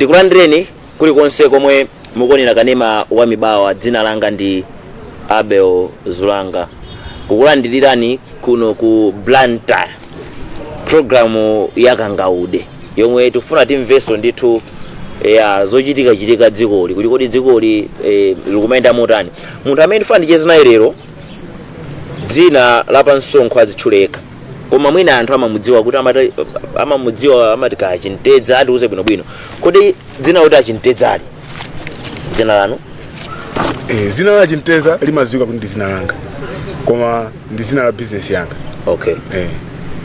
Ndikulandireni kulikonse komwe mukuonera kanema wa Mibawa. Dzina langa ndi Abel Zulanga, kukulandirirani kuno ku Blantyre, programu ya Kangaude yomwe tikufuna timvenso ndithu ya zochitikachitika dzikoli, kuti kodi dzikoli likumayenda motani. Munthu amene ndifuna ndicheze naye lero, dzina la pamsonkho azitchuleka, koma mwina anthu amamudziwa kuti amati, amamudziwa amati ka Chintedza. Atiuze bwinobwino, kodi dzina kuti Achintedzali dzina lanu? Zina la Chinteza limadziwika kuti ndi zina langa, koma ndi zina la business yanga.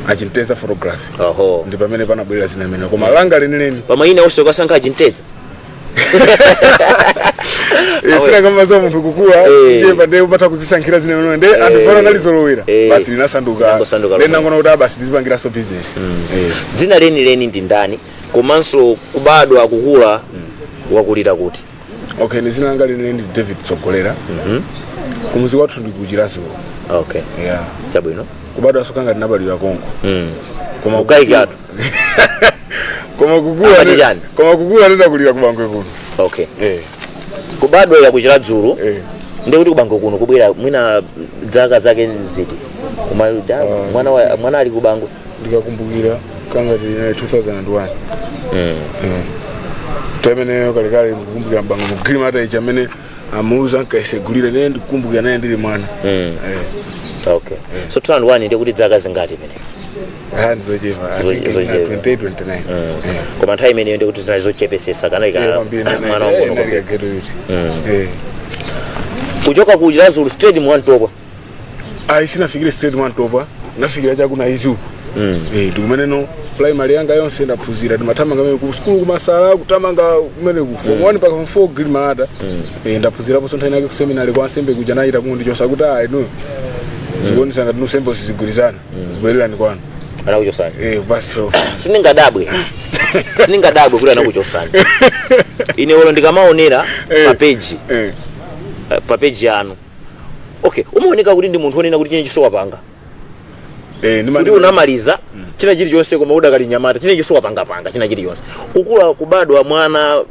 Achinteza Photography. Ndi pamene panabwerera zina imene, koma langa lenileni Pamayina onse ukasankha Achintedza? Sinangamaza munthu kukula chepa, ndiye upatha kuzisankhira zina imene ndi anthu fana nalizolowera. Basi, linasanduka. Linangosanduka. Then nangona kuti basi tizipangiranso business. Dzina lenileni ndi ndani, komanso kubadwa, kukula, wakulira kuti? Okay, ni zina langa lenileni ndi David Tsogolera. Kumuzi kwathu ndi kuChiradzulu. Yeah. Chabwino. Kubadwa sokanga ndinabadwira konko. Koma Kukayikatu. Koma kukula Amati chani? Koma kukula ndidakulira kuBangwe kuno. Kubadwa ya kuChiradzulu? Eh. Ndi kuti kuBangwe kuno kubwera mwina zaka zake ziti? Koma mwana mwana ali kuBangwe? Ndikakumbukira kanga tili 2001. Time imeneyo kalekale, ndikukumbukira mBangwe mugrill ichi amene amuluza nkaisegulire nene, ndikukumbukira nene ndili mwana. Okay, so 2001 ndi kuti zaka zingati imene? Ah, ndizochepa. I think Zochepa. 28, 29. Koma nthawi imeneyo ndi kuti zinali zochepesesa kana ika Kwambiri. mwana wangono Nali kwambiri. ka ghetto youth. Kuchoka ku Chiradzulu straight mwaNtopwa? Ayi, sinafikire straight mwaNtopwa, nafikira chakuna izi uku. Ndikumeneno primary yanga yonse ndaphunzira, ndimathamanga mene ku skulu kumasala, kutamanga kumene ku form 1 mpaka form 4 Green Malata. Ndaphunziraponso nthawi yake ku seminary kwa ansembe kuja, nachita kundichosa kuti ah, inu zikuonesa ngati nusembe sizigwirizana, zibwererani kwanu. Anakuchosani? Verse 12. Sindingadabwe kuti anakuchosani. Ine olo ndikamaonera pa page pa page yanu, okay, umaoneka kuti ndi munthu onena kuti chine chiso wapanga kuti unamaliza china chilichonse, koma udakali nyamata, chine chiso wapangapanga china chilichonse. Kukula, kubadwa mwana,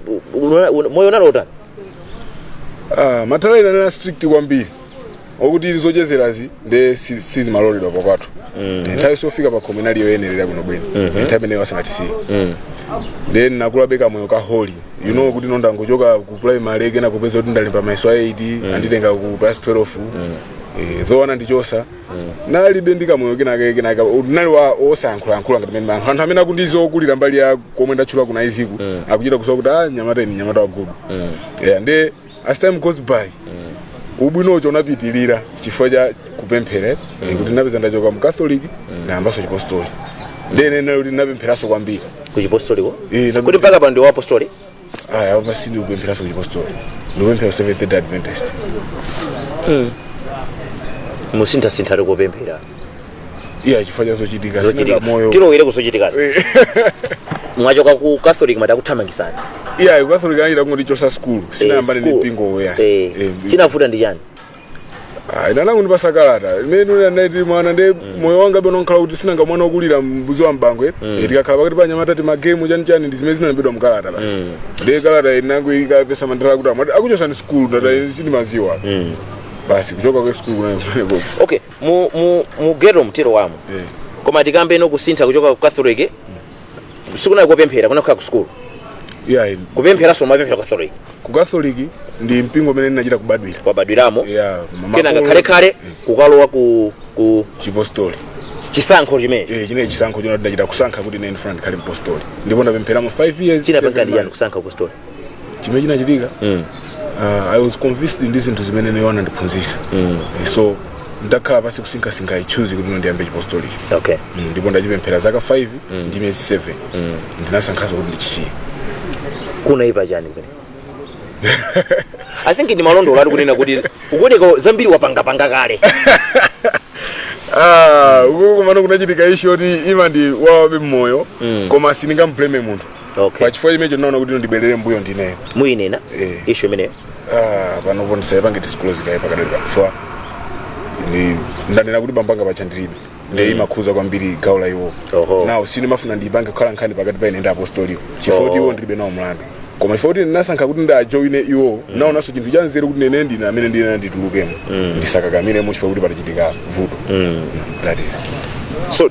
moyo unalotani? Ah, matala ina nena strict kwambiri, okuti zochezerazi nde sizimaloledwa pakwathu. Nthawi sofika pa khomo inali yoyenerera bwinobwino. Nthawi imeneyo asanatisiye, then nakulabe kamoyo ka holy, kuti nondangochoka ku primary, kena kupeza kuti ndalemba mayeso a 8, anditenga ku class 12. Though anandichosa, nalibe ndi kamoyo kenake kenaka, nali wa osayankhulayankhula ngati mene anthu amene akundizo okulira mbali ya komwe ndatchula kuna iziku akuchita kusowa kuti ah, nyamata ini nyamata wa good. Yeah, nde as time goes by, ubwinocho unapitilira chifukwa cha kupemphera, kuti napeza ndachoka mu Catholic, ndayambanso chipostoli, ndene nali kuti ndinapempheranso kwambiri. Ku chipostoliko? Eh. Kuti mpaka pano ndi waapostoli? Aya, apa sindikupempheranso ku chipostoli, ndikupemphera Seventh Day Adventist. Musinthasintha tikupemphera. Iya, chifukwa cha zochitika. Zochitika. Sinanga moyo. Tilowere kuzochitikazi. Mwachoka ku Catholic, mati akuthamangisani? Iya, ku Catholic anachita kungondichosa skulu, sinayambane ndi School. mpingo woya. Chinavuta ndi chani? Ina nangu ndipasa kalata imene ndinati mwana, nde moyo wanga beno nkhala kuti sinanga mwana wokulira mbuzi wa mBangwe. Tikakhala pakati pa anyamata ti magemu chani chani, ndi zimene zinalembedwa mkalata basi. Nde kalata inangu ikapesa mandala kuti amati akuchosani skulu, ndata sindimaziwa. Basi, kuchoka kwa skulu kunali kumeneko. Okay, mu ghetto mtiro wamo. Koma tikambe no kusintha kuchoka ku Catholic, sikunali kopemphera, kunakhala ku school? Yeah. Kupempheranso mapemphera ku Catholic? Ku Catholic ndi mpingo umene ndinachita kubadwira. Wabadwiramo? Yeah. Kenaka khalekale kukalowa ku chipostoli. Chisankho chimene? Chine chisankho chona ndinachita kusankha kuti ine ndifuna ndikhale mpostoli, ndipo ndapempheramo 5 years, Chinapanga 7 ndi chani months. kusankha apostoli? Chimene chinachitika, I was convinced ndi zinthu zimene neyo anandiphunzitsa. So ndakhala pasi kusinkhasinkha, I choose kuti ino ndiyambe chipostolicho. Ndipo ndachipemphera zaka 5 ndi miyezi 7, ndinasankhaso kuti ndichisiye. Kunaipa chani kumene? I think ndi malondola ali kunena kuti ukuoneka zambiri wapangapanga kale. Ah, uku kumano kunachitika issue yoti ima ndi wawabe mmoyo, koma sindingamblame munthu. Pachifukwa chimenecho ndinaona kuti ndibwerere mbuyo ndineyo. Muyinena? Eh. Issue imeneyo? Ah, panopo ndisayipange disclose kaye pakadali pano, chifukwa ndi ndanena kuti bambanga pacha ndilibe, ndiye imakhuza kwambiri gawo la iwo. Now sindimafuna ndiyipange kukhala nkhani pakati pa ine ndi apostoliwo, chifukwa kuti iwo ndilibe nawo mlandu. Koma ife kuti ndinasankha kuti ndajoine iwo, naonanso chinthu cha nzeru kuti nene ndine amene ndine nditulukemo, ndisakakamiremo chifukwa kuti patachitika vuto. That is. So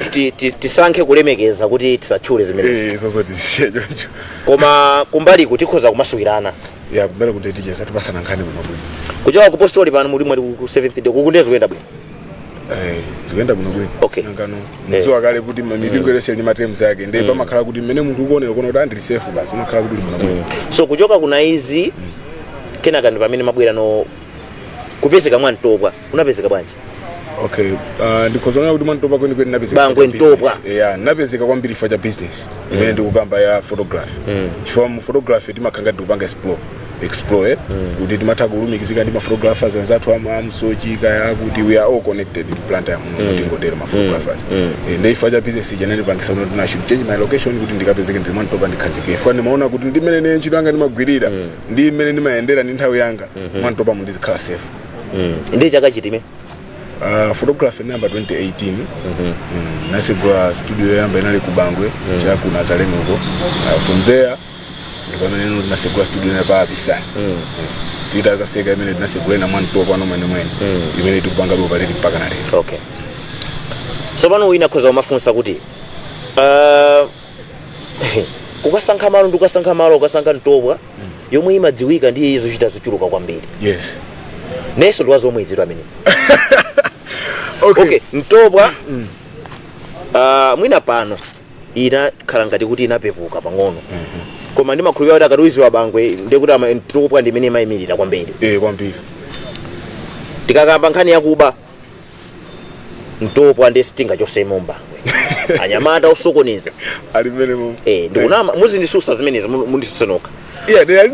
tisankhe kulemekeza kuti tisatchule zimene. Eh, zozo tisiye choncho. Koma kumbaliku tikhoza kumasukirana. Ya, kumbali kuti ticheza, tipasana nkhani bwino bwino. Kuchoka ku postoli, pano muli mwati ku Seventh Day, kuku ndezikuyenda bwino? Eh, zikuyenda bwino bwino. Nangano mudziwa kale kuti mipingo yonse ili ma terms yake, ndi pamakhala kuti mmene munthu ukuonera kuona kuti andili safe, basi umakhala kuti uli bwino bwino. So kuchoka kuna izi, kenaka ndi pamene mabwera no kupezeka mwa Ntopwa, kunapezeka bwanji? Okay, ndikhoza kuti mwantopa kwenikweni napezeka Bangwe cha business. Ntopwa. Yeah, napezeka kwambiri chifukwa cha business imene ndikukamba ya photography, chifukwa mu photography timakhala ngati tikupanga explore, eh? Kuti timatha kulumikizika ndi ma photographers anzathu amsochi kaya kuti we are all connected in Blantyre muno, mm. Ma photographers. Ndi chifukwa cha business ija ndipangisa kuti I should change my location kuti ndikapezeke ndili mwantopa, ndikhazike, chifukwa ndimaona kuti ndi mmene ine ntchito yanga ndimagwirira, ndi mmene ndimayendera ndi nthawi yanga, mwantopa mundizikhala safe. Ndi chaka chitime? Photography namba 2018, nasegula studio yoyamba inali ku Bangwe, cha ku Nazarene uko. From there ndi pamene ino tinasegula studio ina pa Apisani. Titazaseka imene, tinasegula ina mwantopa ano mwenemwene imene tikupanga operate mpaka na lero. Okay, so pano wina akhoza kumafunsa kuti kukasankha malo ndi kukasankha malo, kukasankha Ntopwa yomwe imadziwika ndi zochita zochuluka kwambiri. Yes. Nenso ndiwa zomwe izitu amene. Okay. Okay, Ntopwa mwina pano inakhala ngati kuti inapepuka pang'ono, koma ndimakhulupirira kuti akati uyiziwa Bangwe, ndikuti Ntopwa ndi imene imayimirira kwambiri. Eh, kwambiri. Tikakamba nkhani yakuba, Ntopwa ndi sitingachosemo Mbangwe, anyamata osokoneza ali mmene mo. Eh, ndikunama? Muzindisusa zimenezi, mundisuse nokha. Yeah, they are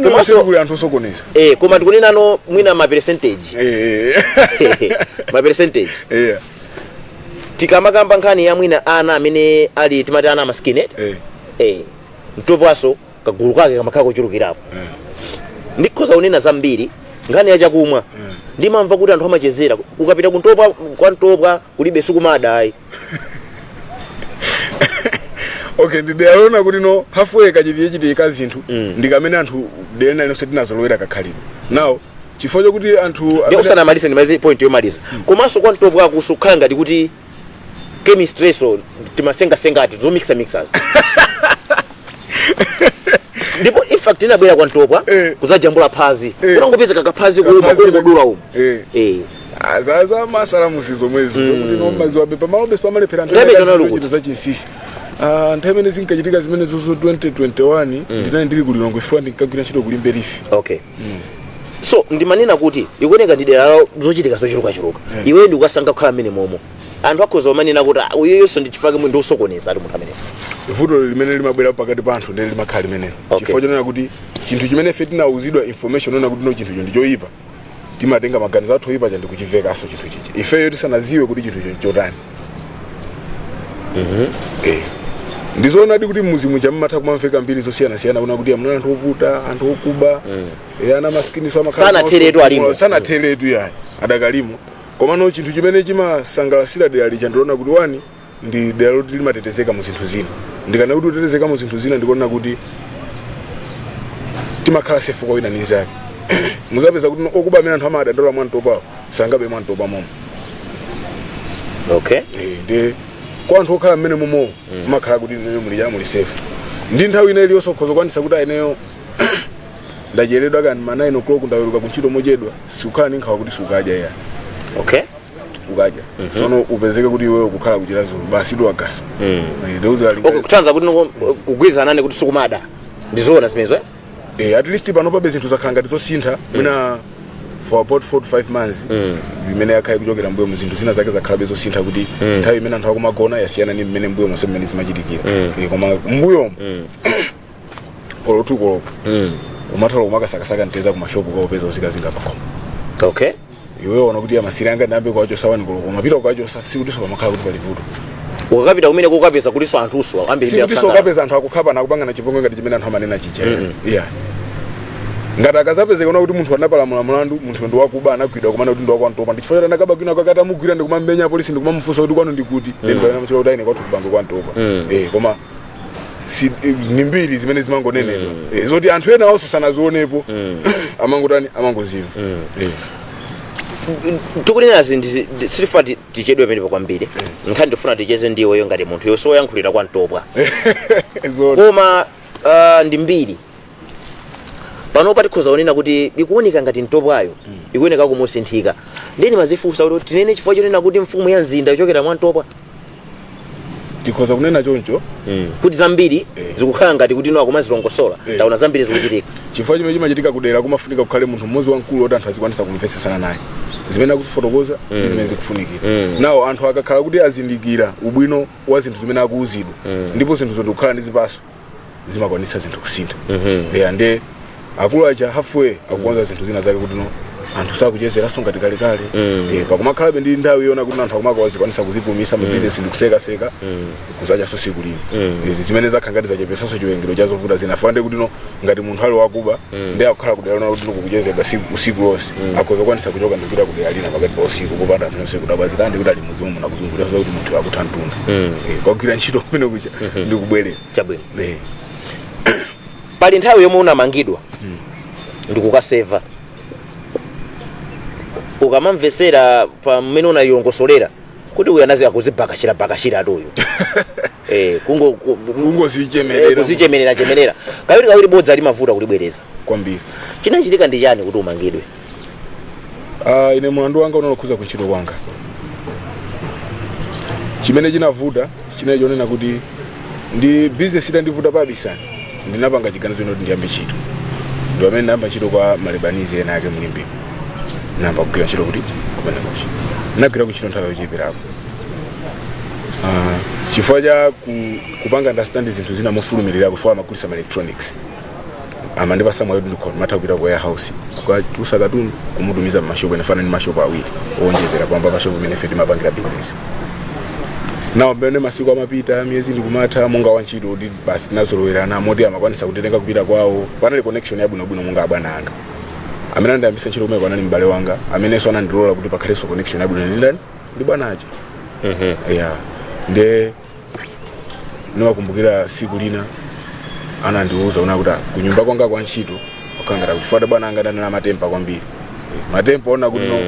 kuli anthu osokoneza. Eh, koma ndikunenano mwina ma percentage. Ma percentage. Tikamakamba nkhani ya mwina ana amene ali, timati ana amaskini, eh, Ntopwaso kagulu kake kamakhala kochulukirapo. Ndikhoza kunena zambiri. Nkhani ya chakumwa, ndimamva kuti anthu amachezera ukapita kuntopwa, kwa Ntopwa kulibe sukumada ayi. Okay, ndidaona kuti no halfway kachitiye chitika zinthu ndi kamene anthu dena linonse tinazolowera kakhalidwe now, chifukwa chokuti anthu ndi usanamalize, ndimalize point yomaliza. Komanso kwa Ntopwa kusukhala ngati kuti chemistry, so timasengasengati zomixa mixers, ndipo in fact inabwera kwa Ntopwa kudzajambula phazi, unangopeza kakaphazi kuuma, kungodula umu. Za masalamusi zomwezi zokuti no maziwabe pamalobe pamalephera anthu. Nthawi imene ena unali kuti? za chinsisi. Nthawi imene zinkachitika zimene zozo, 2021, ndinali ndili kulilongwe chifukwa ndinkagwira ntchito kulimbe lifi. Okay, so ndimanena kuti ikuoneka ndi dera la zochitika zochulukachuluka. Iweyo ndikukasankha kukhala mmene momo, anthu akhoza kumanena kuti, "Ah, uyuyonso ndi chifukwa chimwe ndi osokoneza ali munthu amene." Vuto limene limabwera pakati pa anthu ndene limakhala limenelo, chifukwa chonena kuti chinthu chimene ife tinauzidwa information ona kuti no chinthucho ndi choyipa, timatenga maganizo athu oyipa cha ndikuchivekanso chinthu chichi ifeyo tisanaziwe kuti chinthucho nchotani. Eh, ndizoonadi kuti mmuzi muja mmatha kumamveka mbiri zosiyanasiyana kuna kuti amuna anthu ovuta, anthu okuba, ana maskini so amakhala Sanatheretu alimo. Sanatheretu yani, adakalimo. Komano chinthu chimene chimasangalasira dera lija ndiona kuti wani ndi dera loti limatetezeka mu zinthu zina. Ndikana kuti utetezeka mu zinthu zina, ndikuona kuti timakhala safe kwa wina ndi nzake. Muzapeza kuti okuba amene anthu amadandaula mwantopawo sangabe mwantopa momo. Eh, ndi kwa anthu okhala mmene momo mumakhala kuti ineyo muli ya muli safe, ndi nthawi ina iliyonse ukhoza kukwanisa kuti ineyo ndacheredwa kani ma 9 o'clock, ndaweruka kuntchito mochedwa, sikukhala ndi nkhawa kuti sukadya ya. Ukadya sono upezeke kuti iweyo kukhala kuchita zulu basi tiwagasa. Okay, kutanza kuti noko kugwirizana nane kuti sukumada, ndizoona zimenezo, eh? Eh, at least pano pabe zinthu zakhala ngati zosintha mwina for about 4 to 5 months imene yakhaye kuchokera mbuyo mu, zinthu zina zake zakhalabe zosintha kuti nthawi imene anthu akumagona yasiyana ndi mmene mbuyo monse mmene zimachitikira. Koma mbuyomo olo 2 koloko umathala kumakasakasaka mteza kumashopu kaupeza uzikazinga pakhomo. Iweyo ona kuti amasiri anga ndambe kwachosa 1 koloko, umapita kukachosa, sikutinso pamakhala kuti pali vuto. Ukakapita kumene kukapeza kuliso anthuso ambiri. Sikutinso ukapeza anthu akukhapana, akupangana chipongwe ngati chimene anthu amanena chija, yeah. Ngati akazapezeka kuti munthu anapalamula mlandu, munthu ndi wakuba, anagwidwa, kumana kuti ndi wakwamtopa, ndi chifukwa choti anakaba kwina kwake, atamugwira ndikumamenya polisi ndikumamufunsa kuti kwanu ndikuti, then pamene amachita kuti aine kwathu kubango kwamtopa. Eh, koma Si, ni mbiri zimene zimangonenedwa, zoti anthu ena onso sanazionepo, amangotani, amangozimva. Tikunenazi sitifuna tichedwe pamenepo kwambiri. Nkhani tifuna ticheze ndiweyo ngati munthu yonse woyankhulira kwa Ntopwa. Zona. Koma ndi mbiri panopa tikhoza kunena kuti ikuoneka ngati Ntopwayo ikuoneka kumusinthika. Ndeni mazifunsa kuti tinene chifukwa chonena kuti mfumu ya mzinda ichokera mwa Ntopwa? Tikhoza kunena choncho. Kuti zambiri zikukhala ngati kuti ino akumazilongosola. Taona zambiri zikuchitika. Chifukwa chimene chimachitika, kudera kumafunika kukhale munthu mmodzi wamkulu woti anthu azikwanisa kumvesesana naye zimene akuzifotokoza ndi zimene zikufunikira. Nawo anthu akakhala kuti azindikira ubwino wa zinthu zimene akuuzidwa, ndipo zinthuzo ndikukhala ndi zipaso, zimakwanisa zinthu kusintha. Yeah, nde akulu aja halfway akukonza zinthu zina zake kuti no, anthu sakuchezeranso ngati kalekale. Pakumakhalabe ndi nthawi yona kuti anthu akumaka wazikwanisa kuzipumisa mu business ndi kusekaseka kuzachaso siku lino. Zimene zakha ngati zachepesanso chiwerengero cha zovuta zina. Fande kuti no, ngati munthu ali wakuba ndi akukhala kudera lona kuti no kukuchezedwa usiku lonse, akhoza kukwanisa kuchoka ndikupita kudera lina pakati pa usiku popanda anthu onse kudabwa zitandi kuti ali muzimu muno akuzungulira, kuti munthu akutha mtunda, kwagwira ntchito kumene kucha ndi kubwerera. Chabwino. Pali nthawi yomwe unamangidwa ndikukaseva. Ukamamvesera pamene unayilongosolera kuti uyu anazi akuzibakashira bakashira ati uyu Kungozichemerera. Kuzichemerera chemerera kawiri kawiri, bodza limavuta kulibwereza. Kwambiri. Chinachitika ndi chani kuti umangidwe? Ine mulandu wanga unalokhuza kuntchito kwanga. Chimene chinavuta chinali chonena kuti ndi business itandivuta pa Abisani, ndinapanga chiganizo kuti ndiyambe ntchito. Ndi pamene ndayamba ntchito kwa Malebanizi ena ake mlimbiko. Nayamba kugwira ntchito kuti kumene kuchi nagwira kuntchito nthawi yocheperako. Chifukwa cha kupanga understand zinthu zina mofulumirira, chifukwa amagulisa ma electronics, amandipasa mwayi kuti ndikhoza matha kupita ku warehouse kukatulutsa katundu, kumutumiza mmashopu. Ene fana ndi mashopu awiri owonjezera pamba mashopu imene ife timapangira business nawo. Pamene masiku amapita, miyezi ndikumatha, monga wantchito kuti basi tinazolowerana moti amakwanisa kunditenga kupita kwawo. Panali connection yabwinobwino. Monga abwana anga amene andiyambisa ntchito kumene panali m'bale wanga amenenso anandilola kuti pakhalenso connection yabwino ndi ndani, ndi bwana aja. Yeah, nde niwakumbukira siku lina anandiuza una kuti, "Ah, kunyumba kwanga kwa ntchito wakangata kuchifukwa bwana anga danena matempa kwambiri." Matempa ona kuti no,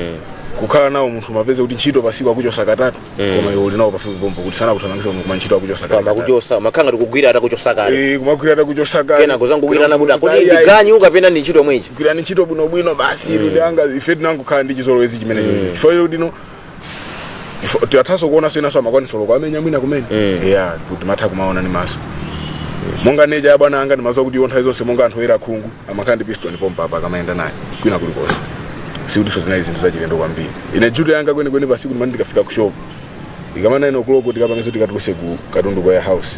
kukhala nawo munthu mapeza kuti ntchito pasiku akuchosa katatu, koma iwe uli nawo pafupi pompo kuti sana kuthamangisa koma ntchito akuchosa kama katatu. Kuchosa makhanga tikugwira atakuchosa kale. Kumagwira atakuchosa kale. Kena kuzangugwirana kuti akuti Ayi, ayi. ndiganyu kapena ndi ntchito mwechi. Gwirani ntchito bwinobwino basi. Inu anga ife tinangokhala ndi chizolowezi chimene chifukwa kuti no, tiathaso kuona so inaso amakwanisa loko amenya mwina kumene. Yeah, kuti matha kumaona ni maso. Monga neja ya bwana anga, ndimaziwa kuti iwo nthawi zonse, monga anthu oyera khungu, amakhala ndi piston pompa apa akamayenda naye kwina kulikonse. Sikutinso zinali zinthu zachilendo kwambiri. Ine duty yanga kwenikweni pasiku ndimati ndikafika ku shop ikama 9 o'clock, tikapangenso tikatuluse ku katundu kwa warehouse,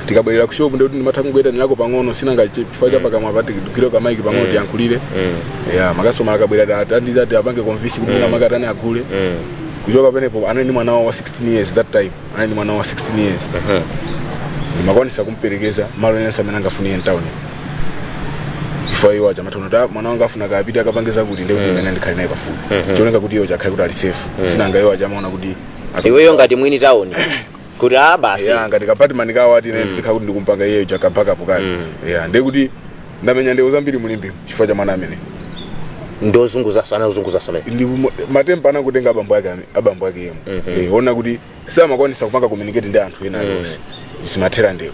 tikabwerera ku shop ndikuti ndimatha kungoyitanirako pang'ono, sinanga chifukwa cha pakamwa pati tigwire kamaiki pang'ono tiyankhulire. Ya makastomala akabwera atandiza ati apange convince kuti mwina makatani agule. Kuchoka penepo, anali ndi mwana wawo wa 16 years that time, anali ndi mwana wa 16 years, ndimakwanisa kumperekeza malo enense amene angafunire mtown, chifukwa iwo aja amatha kuti, "Ah, mwana wanga afuna kapita akapange zakuti," ndekuti imene ndikhale naye pafupi, chioneka kuti iwo chakhale kuti ali safe. Sinanga iwo aja amaona kuti Iweyo ngati mwini town kuti a basi. Ya, ngati kapatimani kawo ati ine ndikhala kuti ndikumpanga iyeyo chakabhakapo kake. Ya, ndekuti ndamenya ndewu zambiri mulimbi chifukwa cha mwana amene. Ndozunguzaso anazunguzaso amene. Ndi matempa anakutenga abambo ake abambo ake yemwe. Ona kuti samakwanisa kupanga communicate ndi anthu ena alionse, zimathera ndewu.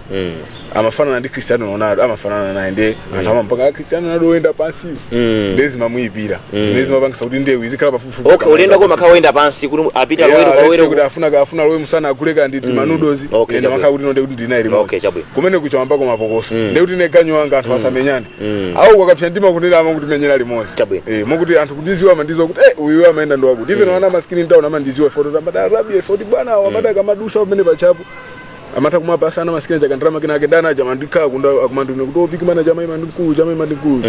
Amafanana ndi Cristiano Ronaldo, amafanana naye, ndi anthu amampanga, "Ah, Cristiano Ronaldo oyenda pansi." Ndi zimamuyipira zimene zimapangisa kuti ndewu izikhala pafupifupi. Okay, ulendo koma khawenda pansi kuti apita Yeah, lowero let's say kawero. kuti afuna lowe musana agule kandi timanudozi. Ine makhala kuti nonde kuti ndinayi limodzi. Okay, chabwino. Kumene kuchawambako mapokoso, ndi kuti neganyu wanga anthu asamenyane au kwakapsa mtima kunena ama kuti menyera limodzi. Chabwino. Mokuti anthu kundiziwa, amandiziwa kuti uyu amaenda ndo wakuti. Even wana maskini town amandiziwa foto tambada Arabia foti bwana amada kamadusa pamene pachapo, amatha kumapasa ana maskini chakandirama kina ake ndana aja mandikhala kunda akumandune kuti opiki mana chama ima ndikulu, chama ima ndikulu.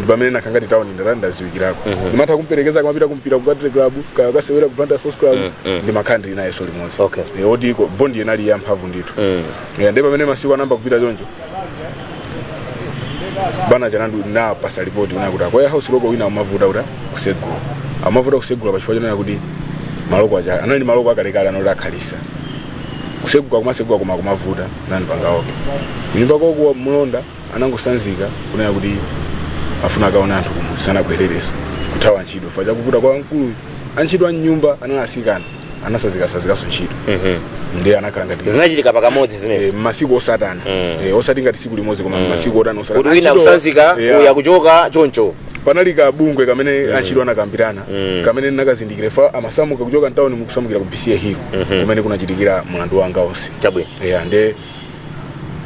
Pamene nakhangati town ndalanda ndaziwikirako, ndimatha kumperekeza akamapita kumpira ku Country Club, kaya kasewera ku Blantyre Sports Club, ndimakhala ndili naye so limodzi. Oti iko bond yenali yamphamvu ndithu. Ndi pamene masiku anamba kupita choncho, bana chanandu napasa ripoti una kuti akwaya house loko wina amavuta kuti kusegula, amavuta kusegula pachifukwa chonena kuti maloko aja anali maloko akalekale anoti akhalisa. Kuseguka kumaseguka koma kumavuta, nandipanga okay. Kunyumba kokuwa mlonda anangosanzika kunena kuti afuna akaona anthu kumuzi, sanabwerereso, kuthawa ntchito fa chakuvuta kwa mkulu. Antchito a mnyumba analasikana, anasazikasazikaso ntchito, ndiye anakhala ngati Zinachitika pakamodzi zimenezi? Masiku osatana, osati ngati siku limodzi, koma masiku otani osatana. Kuti wina kusanzika, uya kuchoka choncho. Panali kabungwe kamene antchito anakambirana, kamene nakazindikire fa amasamuka kuchoka mtawuni mukusamukira ku BCA Hill, kumene kunachitikira mlandu wanga onse. Yeah, nde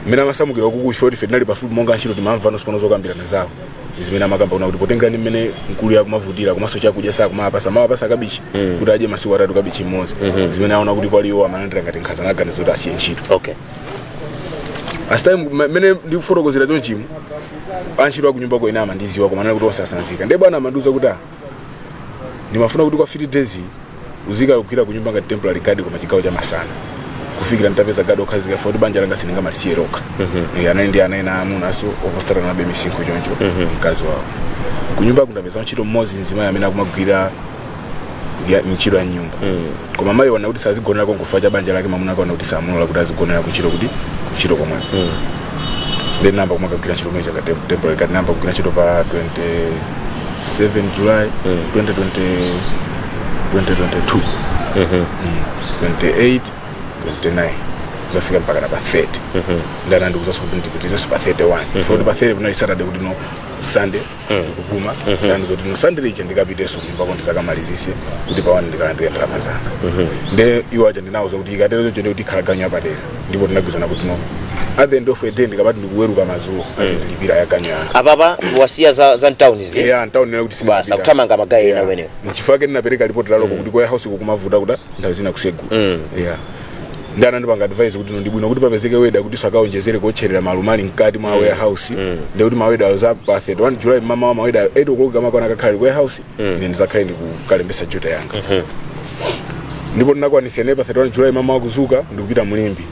mmene amasamukira kuku, chifukwa ife tinali pafupi monga antchito, timamva nonso pano zokambirana zawo zimene amakamba, kuna kuti potengera ndi mmene mkulu yakumavutira, komanso chakudya sakumapasa, amawapasa kabichi kuti adye masiku 3, kabichi mmodzi, zimene aona kuti kwaliwo amalandira ngati nkhanza, anaganiza kuti asiye ntchito. As time mmene ndikufotokozera chonchimu, antchito akunyumba kwene amandiziwa, koma anali kuti onse asanzika. Ndiye bwana amandiuza kuti, ah, ndimafuna kuti kwa 3 days uzikagwira kunyumba ngati temporary guard, koma chigawo cha masana, kufikira nditapeza guard okhazika, kuti banja langa sindingamalisiye lokha. Anali ndi ana ena amunaso oposatana nabe misinkhu choncho, mkazi wawo. Kunyumba kundapeza ntchito mmodzi, mzimayi amene akumagwira ntchito ya nyumba, koma mayi wana kuti sazigonera nkufa cha banja lake, mamuna akaona kuti samulola kuti azigonera kuntchito, kuti kuntchito komweko. Then namba kumakagwira ntchito kumene chaka temporary guard, namba kugwira ntchito pa 27 July 2020, 2022, 28, 29, kuzafika mpaka na pa 30. Ndana ndikuzaso kuti ndipitizenso pa 31, kuti pa 30 kunali Saturday, kuti no, Sunday ndikupuma. Ndani zoti no, Sunday lija ndikapitenso kunyumbako ndizakamalizise, kuti pa 1 ndikalandire ndalama zanga. Nde iwo aja ndinawuza kuti ikatero choncho ndi kuti ikhala ganyu yapadera, ndipo tinagwizana kuti no, at the end of a day, ndikapati ndikuweruka madzulo, azindilipira ya ganyu yanga. Apapa wasiya za mtawuni zi? Yeah, ntawuni nena kuti Basa, kuthamanga magayi ena kumenewo. Nchifukwa ndinapereka ripoti laloko kuti kwa house kukumavuta kuti nthawi zina kusegula. Yeah, ndi anandipanga advice kuti no, ndi bwino kuti papezeke welder, kuti sakaonjezere kuotcherera malumali mkati mwa warehouse. Ndi kuti ma welder za pa 31 July mama wa ma welder 8 o'clock kamakwana akakhala ku warehouse, ine ndizakhale ndikukalembesa duty yanga. Ndipo ndinakwanisa ine pa 31 July mama wakuzuka ndikupita Mulimbi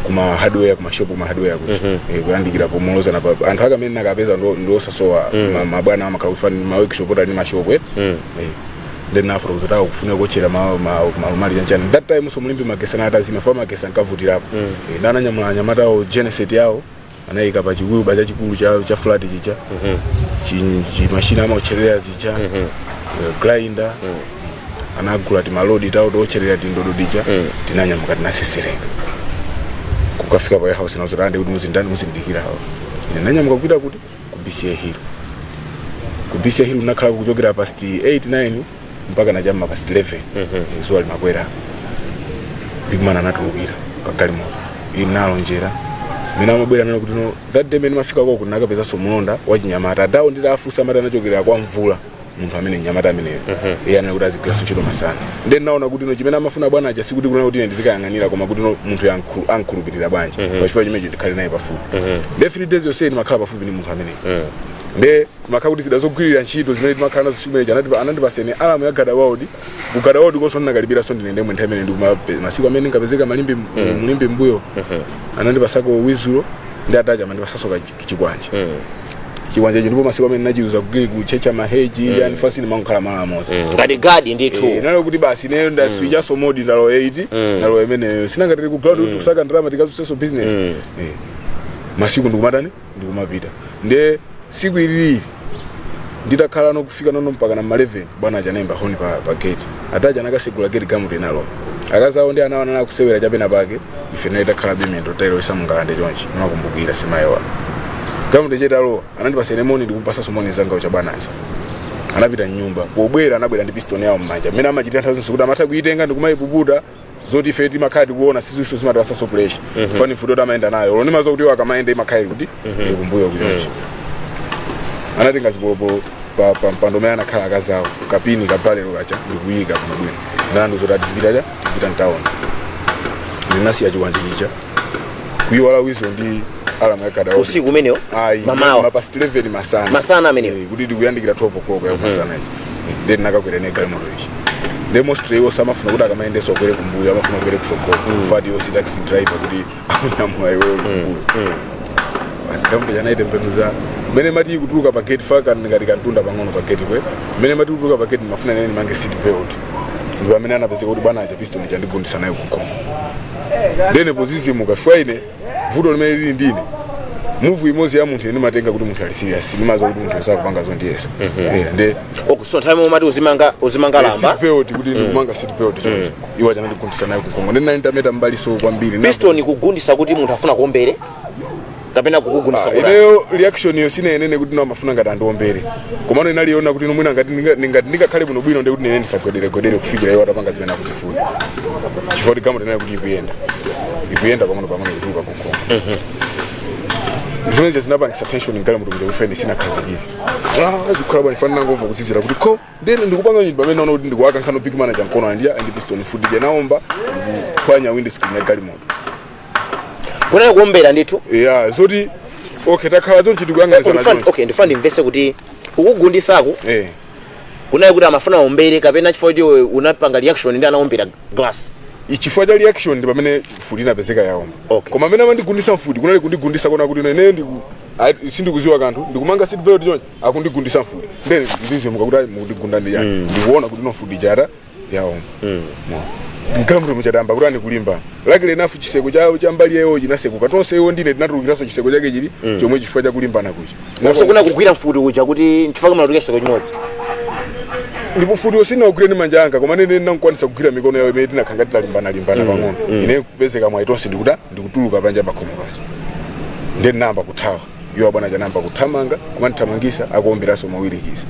kuma hardware, kuma shop, kuma hardware kuti kuyandikira pomolozana pa anthu ake amene nakapeza ndo osasowa mabwana amakhala kufani ma workshop oti ali ma shop, Then nafuna kuzotaka kufuna kuotchera malumali chanchani. That time so Mulimbi magesi anatazima, fa magesi ankavutirapo. Ndananyamula anyamatawo genset yawo, anayika pa chiwiba chachikulu cha flat chicha, chi machine amaotcherera zija, grinder, anagula timalodi tawo tootcherera, tindodo tija. Tinanyamuka, tinasesereka kukafika pa warehouse nazo tande kuti muzindani muzindikirawo. Ine nanyamuka kupita kuti ku BCA Hill. Ku BCA Hill nakhala kuchokera past 8, 9 mpaka nachamma past 11. Zuwa limakwera, ndikumana anatulukira pa galimoto ili nalonjera mene amabwera nalo kuti no, that day mene mafika koko nakapezanso mlonda wachinyamata adawo. Nditafunsa amati anachokera kwa Mvula, munthu amene nyamata ameneyo iye anali kuti azigwiranso ntchito masana. Ndiye ndinaona kuti no, chimene amafuna bwana aja sikuti kunena kuti ine ndizikayang'anira, koma kuti no, munthu ankhulupirira bwanji, pachifukwa chimenecho ndikhale naye pafupi. Nde 3 days yonse ndimakhala pafupi ndi munthu ameneyo. Nde timakhala kuti zida zogwirira ntchito zimene timakhala nazo siku imeneyi, anandipasene alarm ya GardaWorld. Ku GardaWorld konso ndinakalipiraso ndine ndemwe nthawi imene ndikuma masiku amene ndinkapezeka malimbi Mulimbi mbuyo, anandipasako wizulo ndi atacha amandipasaso chikwanje. Chikwanje icho ndipo masiku amene nachiuza kuchecha maheji yani fasi ndimankhala malo amodzi. Ngati guard ndithu. Nalo kuti basi ineyo ndaswichaso mode, ndalowa 8, ndalowa imeneyo, sinangatiri ku ground kuti kusaka ndalama tikazusenso business. Masiku ndikumatani, ndikumapita. Nde siku ilili nditakhala nokufika nono mpaka na 11, bwana acha honi pa gate. Ataja anakasegula gate, gamuti inalo, akazawo ndi ana anala kusewera chapena pake. Ife naye takhala bimendo tailo isamungalande chonchi, nimakumbukira simayewa gamuti chetalowa, anandipasa moni, ndikumpasaso moni zanga ucha. Bwanacha anapita mnyumba, pobwera anabwera ndi piston yawo mmanja, mmene amachitira nthawi zonse kuti amatha kuitenga ndikumayipuputa, zoti ife timakhala tikuona sizinso zimatipasaso pressure. Fani futi kuti amayenda nayo lo, ndimaziwa kuti iwo akamayenda imakhala kuti ili kumbuyo kuchonchi. Anatenga zipolopolo pa mpando umene anakhala akazawo, kapini kabalero kacha, ndikuyika kuno bwino, ndandu zoti atizipita cha tizipita mtawuni. Ndinasiya chikwanje chicha, kuyiwala wizo ndi alarm ya GardaWorld. Usiku umenewo? Ayi. Mamawa. Mapast 11 masana. Masana amenewo. Kuti tikuyandikira 12 o'clock ya masana ichi, then nakakwera ne galimoto ichi. Ndi mostly iwo samafuna kuti akamayendeso akwere kumbuyo, amafuna kukwere kusogolo. Fati iwo si taxi driver kuti akunyamula iweyo kumbuyo. Basi, galimoto chanaitembenuza mmene mati ikutuluka pa gate, faka ngati kantunda pang'ono pa gate kwe. Mmene mati kutuluka pa gate, mafuna nene mange seat belt. Ndi pamene anapezeka kuti bwana aja pistol chandigundisa nayo kunkhongo. Ndene pozizimuka fwa ine, vuto limene lili ndine move imodzi ya munthu ine matenga kuti munthu ali serious, ndimaza kuti munthu asakupanga zondiyesa. Eh, nde Okay, so nthawi imwe umati uzimanga lamba. Seat belt, kuti ndikumanga seat belt choncho, iwo achanandigundisa nayo kunkhongo. Ndene nali ndameta mbali so kwambiri. Pistol kugundisa kuti munthu afuna kuombere kapena kukugundisa kuti Ineyo reaction iyo sinayenene kuti no amafuna ngati andiombere, komano inaliona kuti nomwina ngati ngati ndingakhale bwinobwino ndi kuti nene ndisagwederegwedere kufikira iwo atapanga zimene akuzifuna, chifukwa kuti galimoto inali kuti ikuyenda, ikuyenda pang'ono pang'ono kutuluka kunkhongo. Zimene zinapangisa tension mgalimoto kuja kufeni sinakhazikike. Ah, zikukhala bwanji? Fana nangomva kuzizira kuti ko ndene ndikupanga nyini pamene naona kuti ndikuwaka nkhano big manager mkono andiya andi pistol futi jenaomba ndikuphwanya windscreen ya galimoto. Kunali kuombera ndithu? Yeah, zoti okay, takhala chonchi tikuyang'anizana chonchi. Okay, ndifuna ndimvetse kuti kukugundisako kunali kuti amafuna ombere kapena chifukwa kuti iwe unapanga reaction ndi anaombera glass? Chifukwa cha reaction ndi pamene mfuti inapezeka yaomba. Koma amene amandigundisa mfuti kunali kundigundisa kona kuti ine sindikuziwa kanthu, ndikumanga seat belt chonchi, akundigundisa mfuti. Ndene ndizimuka kuti ayi, mukundigunda ndi yani? Ndikuona kuti no mfuti chata yaomba. Mgalimoto muchatamba kuti anikulimba. Luckily enough, chiseko cha mbali yayo chinasekuka tonse, iwo ndine tinatulukiranso chiseko chake chili chomwe chifukwa chakulimbana kucha. So kuna kugwira mfuti kuja kuti chifukwa kumatuluka chiseko chimodzi? Ndipo mfuti usina ugwire ndi manja anga, koma nene ndinakwanisa kugwira mikono yawo imene tinakhanga titalimbana limbana pang'ono. Ine kupezeka mwayi tonse ndikuta ndikutuluka panja pakhomo paja, ndiye ndinayamba kuthawa. Iwo abwana chanayamba kuthamanga kumandithamangisa, akuomberanso mawirikiza.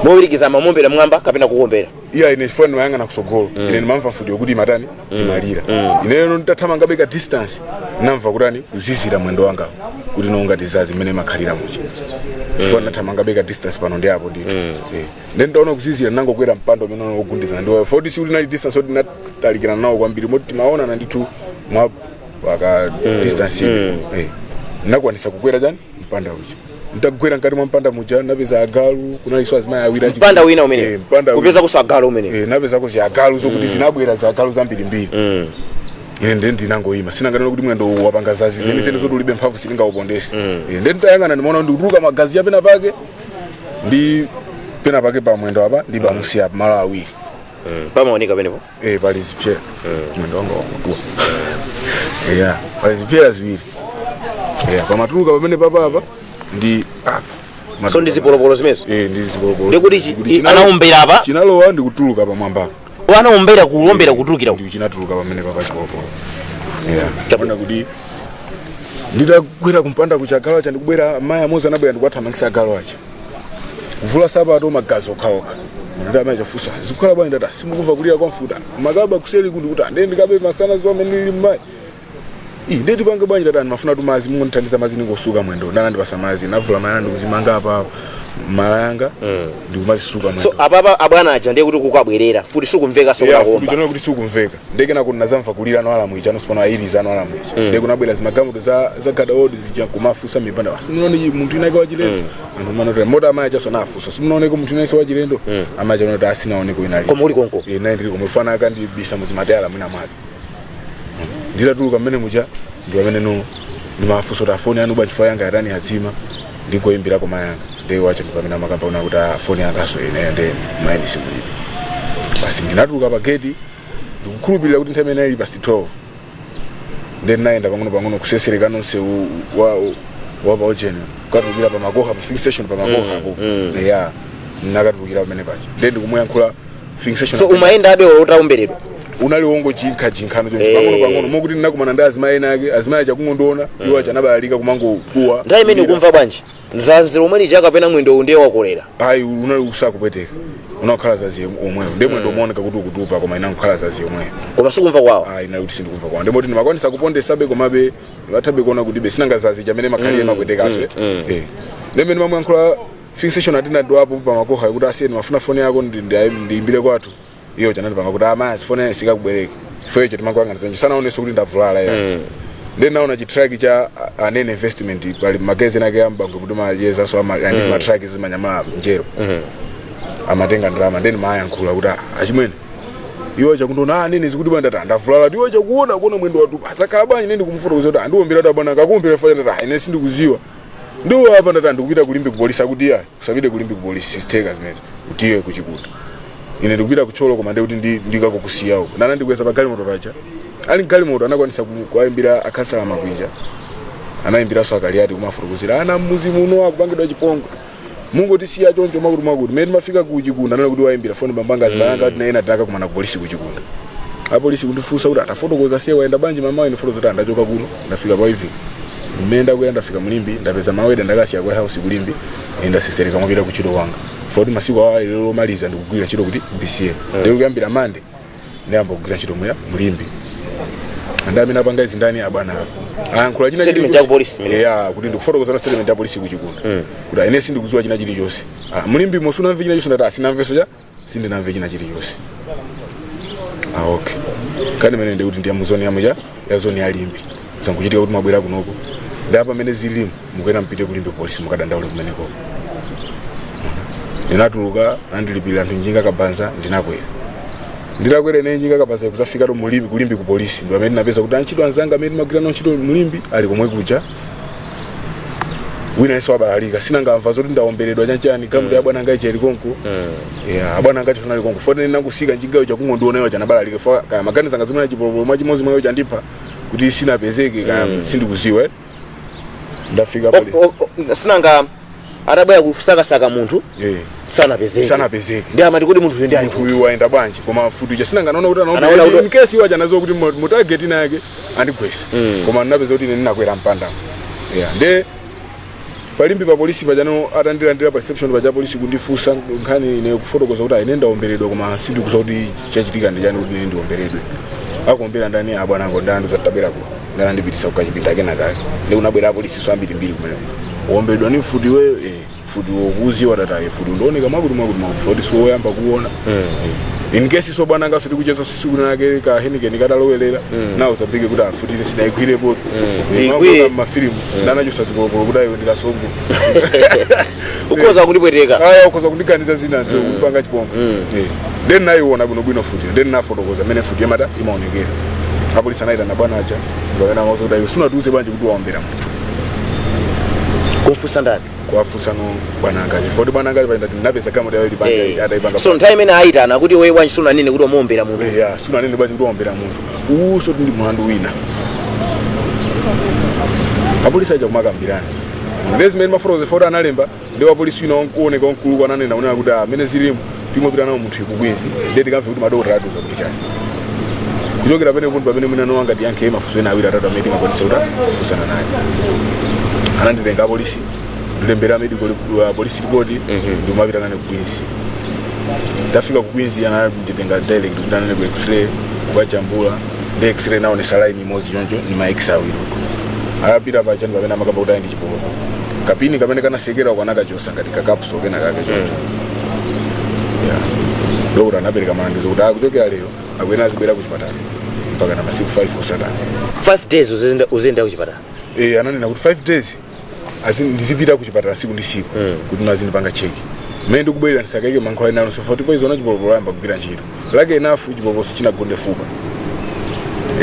Mowirikiza amamuombera mwamba kapena kukuombera? Iya, ine chifukwa ndimayang'ana kusogolo, ine ndimamva mfuti yokuti imatani, imalira. Ineyo nditathamanga beka distance, namva kutani, kuzizira mwendo wangawo kuti nonga tizazi mmene makhalira mucha, chifukwa ndinathamanga beka distance pano ndi apo ndithu. Eh. Then ndaona kuzizira, nangokwera mpando umene wogundizana ndiwo foti sikuti nali distance oti natalikirana nawo kwambiri, moti timaonana ndithu mwa paka distance ine. Eh. Nakwanisa kukwera chani, mpanda uja. Ntagwera mkati mwa mpanda muja napeza agalu, kunaliso azimayi awiri Mpanda wina umene? Eh, mpanda wina. Kupeza kusagalo umene? Eh, napezako ziagalu zokuti zinabwera ziagalu zambirimbiri. Ine ndiye ndinangoyima, sinanganena kuti mwendo uwu wapanga zazi zene zene zoti ulibe mphamvu, silingawupondese. Eh, ndiye nditayang'ana ndimaona kuti ndikutuluka magazi ya pena pake ndi pena pake pa mwendo apa ndi pamusi apa, malo awiri. Pamaoneka penepo? Eh, pali zipyera, mwendo wanga wakutuwa. Yeah, pali zipyera ziwiri. Yeah, pamatuluka pamene papapa ndi apa. So ndi zipolopolo zimenezo? Eh, ndi zipolopolo. Ndikuti anaombera apa? Chinalowa ndikutuluka pamwamba. Anaombera, kuombera kutulukira Ndi chinatuluka pamene papa chipolopolo. Yeah. Ona kuti nditakwera kumpanda kuchagalo acha, ndikubwera mayi amozi anabwera ndikuwathamangisa agalo acha, kuvula sapato, magazi okhaokha. Ndati amayi chafusa, zikukhala bwanji? Ndati simukumva kulira kwa mfuta makaba kuseli kuti ande ndikabe masana zuwa amene lili mmayi. Ii, ndeti pange bwanji? Tati mafuna tu mazi, mungondithandiza mazi ningosuka mwendo. Ndanandipasa mazi, navula mayana ndikuzimanga apa mala yanga ndikumazisuka mwendo. So apapa abwana aja ndiye kuti kukabwerera futi sikumveka so? Yeah, futi kunakuomba chonena kuti sikumveka. Ndeke nako nazamva kulira ano alamu icha nosipano ayiriza ano alamu icha. Ndeke kunabwera zimagamuto za gadaodi zija kumafusa mipanda, simunaone munthu inake wachilendo? Anthu manoti mota amayi achaso nafusa, simunaoneko munthu inake wachilendo? Amayi acha noti asinaoneko inali. Koma uli konko? Eh, nayi ndili komwe, fana akandibisa muzimatayala mwina mwake. Nditatuluka mmene mucha ndi pamene no ndimafusa kuti afoni anu bwanji, foni yanga yatani, yatsima, ndingoyimbirako mayanga. Ndiye wacho ndi pamene amakamba una kuti ah, foni yangaso ineyo ndi mayi simulibe. Basi, ndinatuluka pa gate, ndikukhulupirira kuti nthawi imene ili past 12. Then nayenda pang'ono pang'ono kusesereka nonse wa pa ojeni, kukatulukira pa Makoha, pa filling station pa Makoha apo. Ya, nakatulukira pamene pacha, then ndikumuyankhula filling station. So umayenda abe utaomberedwa? Unali wongo jinkha jinkhano choncho, pang'ono pang'ono, mokuti ndinakumana ndi azimayi ena ake, azimayi acha kungondiona, iwo acha anabalalika kumangokuwa. Nthawi imene ukumva bwanji? Zanzi lomwe lija kapena mwendo ndiye wakolera? Ayi, unali usakupweteka, unakhala zazi omweyo. Ndiye mwendo umaoneka kuti ukutupa, koma inakukhala zazi omweyo. Koma sikumva kwawo? Ayi, inali kuti sindikumva kwawo, ndimoti ndimakwanisa kupondesabe, komabe vathabe kuona kuti be sinanga zazi chamene makhalire mapwetekaso. Eh, ndimene mamwankhula filling station atina ndiwapo pamakoha kuti asiyeni, mafuna foni yako ndiyimbire kwathu. Iyo chanandipanga kuti amazi foni yanu sikakubwereka ifeyo icho timangoyang'anizana, sanaonenso kuti ndavulala ya. Then naona chitruck cha anene investment, pali magezi nake ambango kuti machezaso andisi matruck zimanyamula njero, amatenga ndalama. Then mayankhula kuti ah, achimwene, iwo chakundiona, ah, nene zikuti bwana, ndati ndavulala, iwo chakuona kuona mwendo watu atakhala bwanji? Nene ndikumufotokoza kuti andiwombera kuti bwana akakuombera fanya. Ndati ah, ine sindikuziwa, ndiwo apa. Ndati ndikupita kulimbi kupolisi, akuti iya, usapite kulimbi kupolisi, sisteka zimenezo, utiye kuchikuta. Ine ndikupita kuThyolo, koma ndikuti ndikakukusiya uko. Nanandikweza pa galimoto paja. Ali mgalimoto anakwanisa kuwayimbira akhansala Makwinja, anayimbiranso Akaliati, kumafotokozera ana mmuzi muno akupangidwa chipongwe, mungotisiya choncho, mwakuti mwakuti. Mmene timafika ku Chikunda, anali kuti wayimbira foni bambanga azibalanga kuti naena tinakakumana ku polisi ku Chikunda. Apolisi kundifunsa kuti atafotokoza siye wayenda bwanji mama. Ine fotokoza kuti ndachoka kuno, ndafika pa Ivika, mmene ndakwera ndafika muLimbe, ndapeza maweda, ndakasiya kwa house kuLimbe, ndasesereka mwapita kuntchito kwanga foti masiku awa lero lomaliza ndikugwira ntchito kuti BCM. Ndiko kuyambira Mande ndiyamba kugwira ntchito muya muLimbe. Andi amene apanga izi ndani? Abwana ako ayankhula china Statement chilichonse. ya ku polisi imene. Yeah, kuti ndikufotokoza na statement ya polisi kuChikunda kuti ine sindikudziwa china chilichonse. Ah, muLimbe mosunamve china chilichonse? Ndati asinamvenso cha sindinamve china chilichonse. Ah, okay, kani mene ndikuti ndiya muzoni yamucha ya zoni ya Limbe zankuchitika kuti mabwera kunoko ndi apa mene zilimu, mukuyena mpite kuLimbe polisi mukadandaule kumeneko. Ndinatuluka, andilipira anthu njinga kabanza, ndinakwera. Nditakwera ine njinga kabanza kuzafika to muLimbe, kuLimbe ku polisi, ndi pamene ndinapeza kuti antchito anzanga amene timagwira nawo ntchito muLimbe ali komwe kuja. Wina yense wabalalika, sinangamva zoti ndaomberedwa chanchani, galimoto ya bwana anga ichali konko. Yeah, abwana anga chifuna konko foti ninakusika njingayo chakungondionayo chanabalalika fo kaya maganiza ngazimwe chipolopolo mwachimozi mwayo chandipha kuti sinapezeke kaya sindikuziwa, eh. Ndafika pale. Sinanga atabwera kusakasaka munthu sanapezeke. Sanapezeke. Ndi amati kuti munthu uyu ndi munthu uyu waenda bwanji? Koma futi uja sinanganaona kuti Anaona anaona kuti in case iwo achanaziwa kuti mu target ina yake andigwesa, koma ndinapeza kuti ine ndinakwera mpanda. Yeah, nde paLimbe pa polisi pajano atandilandira pa reception paja polisi kundifunsa nkhani, ine kufotokoza kuti ine ndaomberedwa koma sindikuziwa kuti chachitika ndi chani kuti ine ndiomberedwe, akuombera ndani, abwana ango ndani zatabwerako. Ndanandipitisa kukachipinda kena kake, ndi kunabwera apolisi so ambirimbiri kumeneko. Uomberedwa ni mfuti iweyo? Eh, futi wokuziwa tataye, futi ndioneka mwakuti mwakuti mwakuti, futi siwoyamba kuona. In case so bwana ngaso tikucheza siku nake ka Heineken katalowerera nawo zapike kuti afuti ine sinaigwirepo. Ndiyigwire. Mafilimu ndanachosa zipolopolo kuti ayo ndikasongo Ukhoza kundipweteka. Aya, ukhoza kundiganiza zina zo kupanga chipongwe. Eh. Then nayiona bwinobwino futi, then nafotokoza mmene futi yamata imaonekera. Apolisi anayitana bwana aja, pamene amauza kuti ayo sunatiuze bwanji kuti waombera munthu? Kumfunsa ndani? Kuwafunsa no bwana angaje foti bwana angaje paenda ndinapeza galimoto yayo ilipanga atayipanga. So nthawi imene ayitana kuti iwe bwanji sunanene kuti wamuombera munthu? Yeah, sunanene bwanji kuti waombera munthu? Uso ndi mlandu wina. Apolisi aja kumakambirana ndi zimene mafotokoza foti analemba ndi wapolisi wina wankuoneka wamkulu ananena kunena kuti amene zilimu tingopita nawo munthu ikukwinzi, ndiye tikamve kuti madokotala atiuza kuti chani. Kuchokera pamene punto pamene mwina no angati yankhe mafunso ena awiri atatu amene tingakwanise kuti kufunsana naye. Ananditenga apolisi, ndilembera medical police report, ndikumapita nane ku Queens. Ndafika ku Queens, ananditenga direct kupita nane ku X-ray kukajambula. Ndi X-ray naonesa line imodzi choncho ni ma X awiri uko. Akapita pacha ndi pamene amakamba kuti ayi ndi chipolopolo, kapini kamene kanasekera uko anakachosa ngati kakapso kena kake choncho. Yeah. Dokota anapereka malangizo kuti akuchokera lero akuyena azibwera ku chipatala mpaka na masiku 5 osatana. 5 days uziyenda kuchipatala? Eh, ananena kuti 5 days ndizipita ku chipatala siku ndi siku kuti nazindipanga check mmene ndikubwerera, ndisakaike mankhwala ena alonse foti poison chipolopolo ayamba kugwira ntchito lake enough chipolopolo sichinagonde fupa.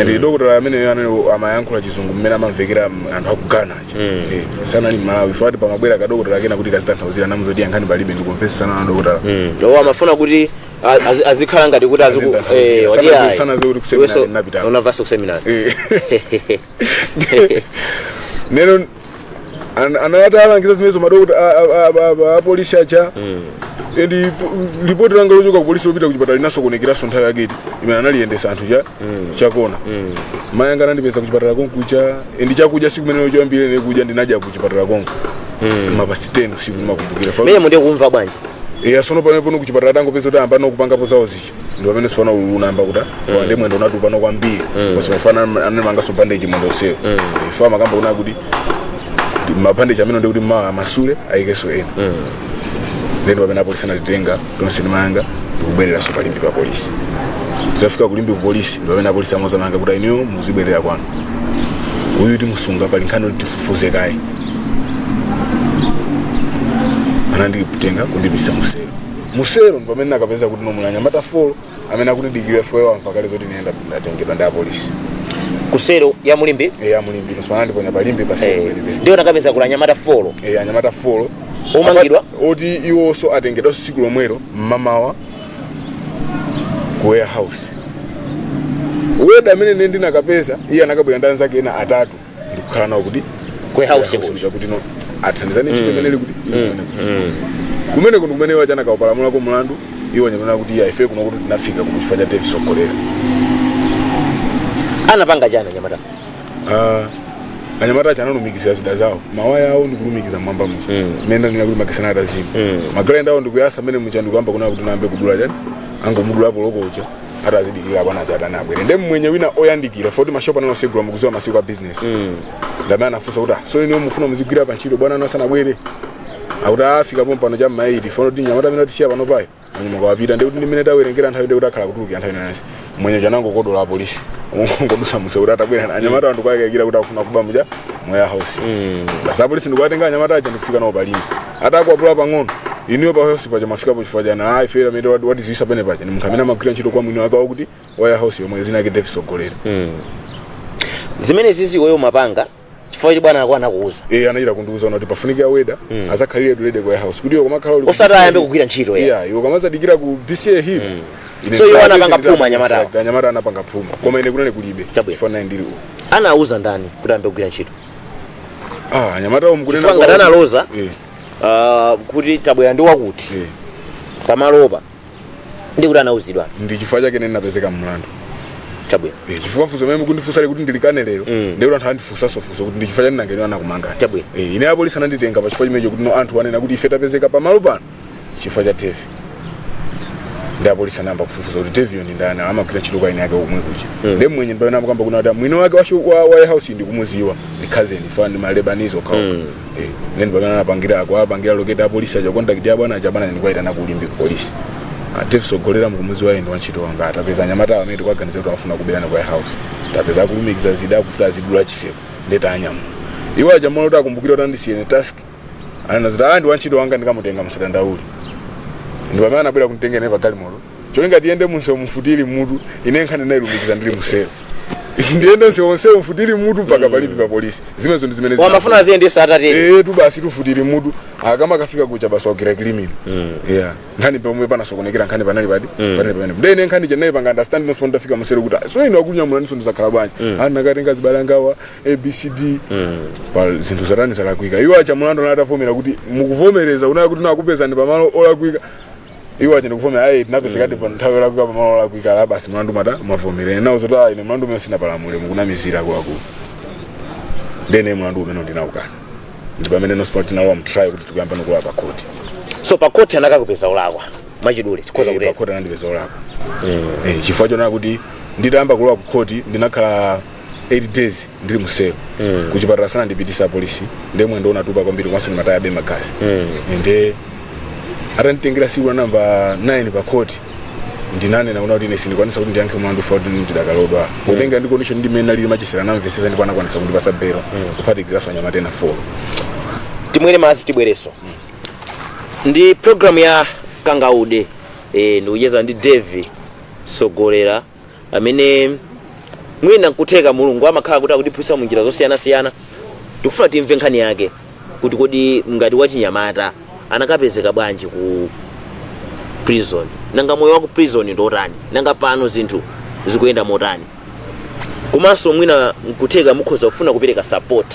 And dokotala amene anali amayankhula Chizungu mmene amamvekera anthu aku Ghana aja. Eh, sanali Mmalawi foti pamabwera kadokotala kena kuti kazitanthauzira namuzoti yankhani palibe ndikumvesesana na dokotala. O, amafuna kuti azikhala ngati kuti aziku Azitanthauzira. wati ayi. Sanaziwe kuti ku seminary Iwenso ndinapitako. Unamvanso ku seminary? Eh. Nero anati alangiza zimenezo madokota apolisi aja, and ripoti langa lochoka ku polisi lopita kuchipatala linasokonekeranso nthawi yaketi imene analiyendesa anthu cha chakona. Mayi anga anandipeza kuchipatala konkucha, and chakudya siku imeneyo choyambira ine kudya ndinadya kuchipatala konko ma past 10 usiku, ndimakumbukira. Mene mundiye kumva bwanji? Eh, asono pamene pono kuchipatala tangopeza kuti amba nokupangapo zawo zicha, ndi pamene sipano ululu unayamba kuta ndi mwendo unatupa no kwambiri pasipafana anamangaso bandage mwendo usewo. Fa makamba kuna kuti mabandage amene ndi kuti mawa amasule ayikeso ena. Then pamene apolisi anatitenga tonse ndimayanga ndikubwereranso paLimbe pa polisi. Titafika kuLimbe ku polisi, ndi pamene apolisi amoza mayanga kuti inuyo muzibwerera kwanu, uyu timusunga, pali nkhani kuti tifufuze kaye. Ananditenga kundipitisa musero. Musero ndi pamene nakapeza kuti nomwe anyamata four amene akundidikirira four wamva kale zoti nenda ndatengedwa ndi apolisi. Kusero ya muLimbe? Eh, amuLimbe nosipana andiponya paLimbe pasero penipeni. Ndiyo nakapeza kula anyamata four? Eh, anyamata four. Omangidwa? Oti iwonso atengedwanso tsiku lomwelo mmamawa. Ku warehouse weda amene ine ndinakapeza, iye anakabwera ndi anzake ena atatu ndikukhala nawo kuti Ku warehouse warehouse kuja kuti no athandizane ntchito imene ili kuti ili kumene kuja. Kumene kuno kumene iwo achana kaupalamulako mlandu, iwo anyamuna kuti iya, ife kuno kuti tinafika kuno chifukwa cha David Sogolera. Anapanga chani anyamata? Ah, anyamata acha analumikizira zida zawo, mawaya awo ndikulumikiza mmwamba muja mmene ndanena kuti magesana atazima, magalenda awo ndikuyasa mmene muja, ndikuyamba kuna kuti nambe kudula chani, angomudulapo lokocha atazidikira bwana acha atani abwere. Nde mmwenye wina oyandikira foti mashopu analosegula, mukuziwa masiku a business, ndamene anafunsa kuti, "Ah, so ine mufuna muzigwira pa ntchito bwana anu asanabwere?" Akuti afika pompano cha mmaiti fono kuti nyamata amene atisiya pano payi manyuma wapita, ndikuti ndimene tawerengera nthawi ndikuti akhala kutulukira nthawi inansi. Mwenye chanango kodola apolisi ngodusa muse kuti atabwera anyamata anthu kwayakira kuti akufuna kuba muja mu warehouse. Basi, apolisi ndikuwatenga anyamata aja ndikufika nawo palima, atakwapula pang'ono, iniyo pa warehouse paja mafikapo chifukwa chana? Ayi, fera amene watiziwisa pene paja ni munthu amene amagwira ntchito kwa mwini wake wakuti warehouse yomwe zina yake David Sogolera. Zimene zizi iweyo umapanga chifukwa choti bwana ako anakuuza? Eh, anachita kundiuza kuti pafunika weda azakhalire tulede ku warehouse kuti iwo kumakhala uli ku Osati BCA. ayambe kugwira ntchito, ya. Yeah, iwo kamazadikira ku BCA hill. So iwo anapanga phuma anyamatawo? Anyamata anapanga phuma, koma ine kunene kulibe. Chabwino. Chifukwa nayi ndili uku. Anauza ndani kuti ayambe kugwira ntchito? Ah, anyamatawo mukunena Chifukwa ngati analoza kuti tabwera ndi wakuti pamalopa, ndi kuti anauzidwa. Ndi chifukwa chake ine ndinapezeka mlandu. Chabwino. Eh, chifukwa funso mene mukundifunsa kuti ndilikane lero, ndikuti anthu andifunsanso funso kuti ndi chifukwa chani nangeni anakumangani. Chabwino. Eh, ine apolisi ananditenga pa chifukwa chimenecho kuti no anthu anena kuti ife tapezeka pamalo pano chifukwa cha Devi. Ndi apolisi anayamba kufufuza kuti Deviyo ndi ndani, amagwira ntchito kwa ine yake omwe kuja. Ndi mwenye ndipamene amakamba kuna kuti mwini wake wa warehouse ndi kumuziwa, ndi cousin fa ndi ma Lebanese okhaokha. Eh, ndi pamene anapangira ako apangira locate apolisi aja, contact ya bwana aja, bwana ndikuwaitana ku Limbe ku polisi. Ah, Dave Sogolera mukumuziwa? Ine ndi wantchito wanga, atapeza anyamata amene tikuwaganiza kuti amafuna kuberana kwa house, tapeza akulumikiza zida, akufuta azidula chiseko, ndeta anyamula. Iwo aja mwana kuti akumbukire kuti andisiyene task, anaziti, "Ah, ndi wantchito wanga, ndikamutenga, musadandaule." Ndi pamene anabwera kunditenga ine pa galimoto, cholinga tiyende munsewu mufutiri mutu. Ine nkhani nayilumikiza ndili musero, ndiyende msewu onsewu mfutiri mutu mpaka palipi pa polisi. Zimenezo ndi zimene Wamafuna aziyendesa atatere? Eh, tu basi tufutiri mutu, akama kafika kucha basi wagira kilimino. Yeah, nkhani pomwe panasokonekera, nkhani panali padi panali pamene ndene nkhani chenayi panga understand no ndafika musero kuti, "Ah, so ino akunyamula niso ndizakhala bwanji?" Mm. Nakatenga zibalangawa ABCD pa zinthu zatani zalakwika. Iwo acha mulandu anatavomera kuti mukuvomereza unaya kuti nakupezani pamalo olakwika. Iwo acha ndikuvomera, ayi, tinapezekadi pa nthawi yolakwika pamalo olakwika, la basi mulandu mata mwavomera. Nawo zoti, "Ah, ine mulandu umene sinapalamule, mukunamizira akuluakulu." Ndene mulandu umene ndinaukana, ndi pamene nosipano tinalowa mu trial kuti tikuyamba nokulowa pa court. So pa court anakakupeza ulakwa, mwachidule tikhoza Eh, kutero? Pa court anandipeza olakwa. Eh, chifukwa chonena kuti nditayamba kulowa ku court ndinakhala 8 days ndili muselo. Kuchipatala sanandipitisa polisi, ndiye mwendo unatupa kwambiri komanso ndimatayabe magazi. Nde atanditengera siku la namba 9 pa court, ndinanena kuna kuti ine sindikwanisa kuti ndiyankhe mlandu fa kuti ndidakalodwa potenga ndi condition ndimene nalili machisera. Namvesesa ndipo anakwanisa kundipasa belo, kuphatikiziranso anyamata ena 4. Timwere madzi, tibwereso ndi program ya Kangaude. Ndikucheza ndi Dave Sogolera amene mwina nkutheka Mulungu amakhala kuti akutiphunzitsa mu njira zosiyanasiyana. Tikufuna timve nkhani yake kuti kodi ngati wachinyamata anakapezeka bwanji ku prison, nanga moyo wa ku prison ndotani, nanga pano zinthu zikuyenda motani, komanso mwina nkutheka mukhoza kufuna kupereka support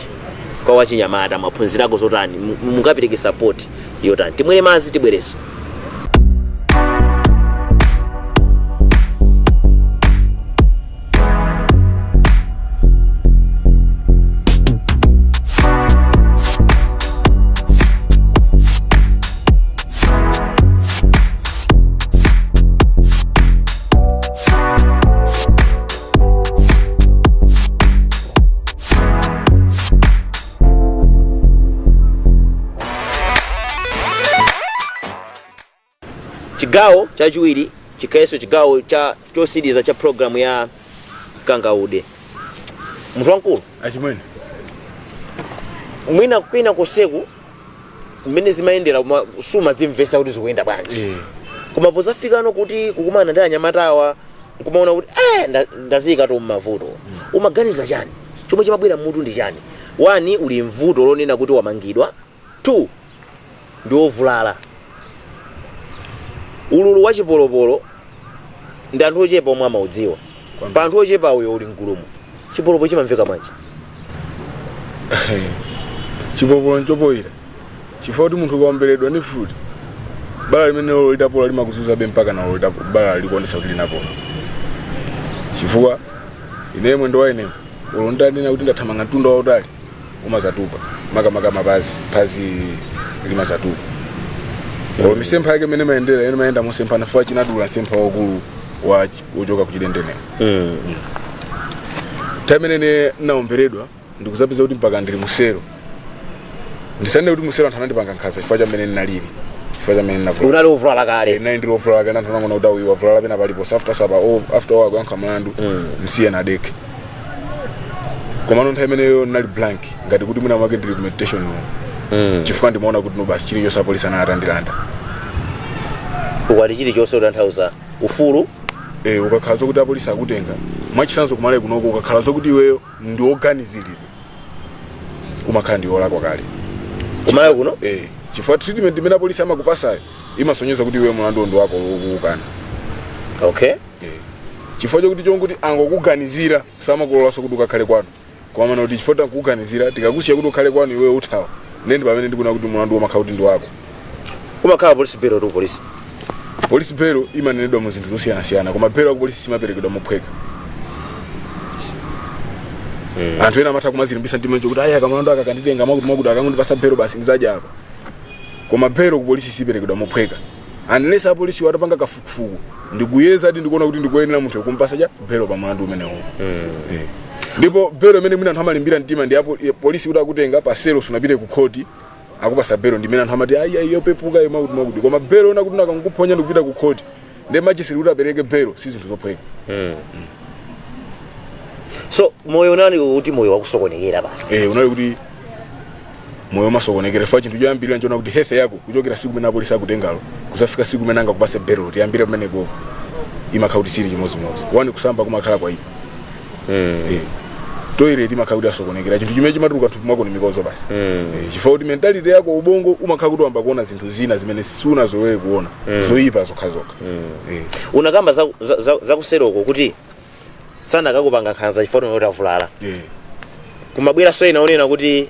kwa wachinyamata, mwaphunzirako zotani, mukapereke support yotani. Timwere madzi, tibwereso. Chigawo chachiwiri chikhalenso chigawo cha chosiriza cha programu ya Kangaude. Munthu wamkulu. Achimwene. Mwina kwina koseku mmene zimayendera sumadzimvetsa kuti zikuyenda bwanji, koma pozafikano kuti kukumana ndi anyamatawa nkumaona kuti ndaziyika tu mmavuto, umaganiza chani? Chomwe chimabwera mmutu ndi chani? One, uli mvuto lonena kuti wamangidwa. Two, ndi wovulala, ululu wa chipolopolo. Ndi anthu ochepa omwe amaudziwa. Pa anthu ochepa uyo uli mgulumo, chipolopolo chimamveka bwanji? Chipolopolo nchopoyira, chifukwa kuti munthu ukaomberedwa ndi mfuti, bala limene litapola limakuzuzabe mpaka nalo bala likuonesa kuti linapola. Chifukwa ine mwendo wa inewo, ulo ndanena kuti ndathamanga mtunda wautali, umazatupa, makamaka mapazi, phazi limazatupa. Olo misempha yake imene mayendera, ene mayenda mosemphana, fuwa chinadula msempha waukulu wa wochoka kuchidendeneko. Nthawi imene ine naomberedwa, ndikuzapeza kuti mpaka ndili musero. Ndisanene kuti musero anthu anandipanga nkhanza chifukwa cha mmene ndinalili, chifukwa cha mmene ndinavulala. Unali ovulala kale? Nali ndili ovulala kale. Anthu anangona kuti uyu wavulala pena paliponse, after sapa after all akuyankha mlandu, msiye nadeke. Komano nthawi imeneyo ndinali blank, ngati kuti mwina mwake ndili ku meditation room, chifukwa ndimaona kuti no, basi, chilichonse apolisi anali atandilanda. Ukwati chilichonse utanthauza ufulu? Ukakhala zokuti apolisi akutenga, mwachitsanzo kumalawi kunoko, ukakhala zokuti iweyo ndi woganiziridwa, umakhala ndi wolakwa kale. Kumalawi kuno? Chifukwa treatment imene apolisi amakupasayo imasonyeza kuti iwe mulandu ndi wako wokuukana. Chifukwa chokuti chonkuti angokuganizira, samakulolanso kuti ukakhale kwanu. Koma mana kuti chifukwa tankukuganizira, tikakusiya kuti ukhale kwanu, iweyo uthawa. Ndi pamene ndikuona kuti mulandu umakhala kuti ndi wako. Kumakhala police bail tu polisi? Police bail imanenedwa mu zinthu zosiyanasiyana, koma bail ku polisi simaperekedwa mophweka. Anthu ena amatha kumazilimbisa mtima kuti ayi, akamulandu aka kanditenga mwakuti mwakuti, akangondipasa bail basi, ndizadya apa. Koma bail ku polisi siperekedwa mophweka unless apolisi atapanga kafukufuku ndikuyeza ati ndikuona kuti ndikuyenera munthu kumpasa cha bail pa mlandu umenewo. Ndipo bail imene mwina anthu amalimbira mtima ndi apo polisi kuti akutenga pa selo, sunapite ku khoti, akupasa bail, ndimene anthu amati ayi ayi, yopepuka iyo, mwakuti mwakuti. Koma bail ona kuti nakanguphonya ndikupita ku khoti, ndi majisiri kuti apereke bail, si zinthu zophweka. So moyo unali kuti moyo wakusokonekera basi? Unali kuti moyo umasokonekera, fa chinthu choyambirira nchoona kuti health yako, kuchokera siku imene apolisi akutengalo kusafika siku imene angakupase bail, tiyambire pamenepo, imakhala kuti sili chimodzimodzi. One, kusamba kumakhala kwaipa. Toilet imakhala kuti asokonekera, chinthu chimene chimatuluka mthupi mwako ni mikodzo basi. Chifukwa kuti mentality yako, ubongo umakhala kuti wamba kuona zinthu zina zimene sunazolowere kuona, zoyipa zokhazokha. Unakamba za kuseroko kuti sanakakupanga nkhanza chifukwa kuti utavulala. Kumabweranso ena onena kuti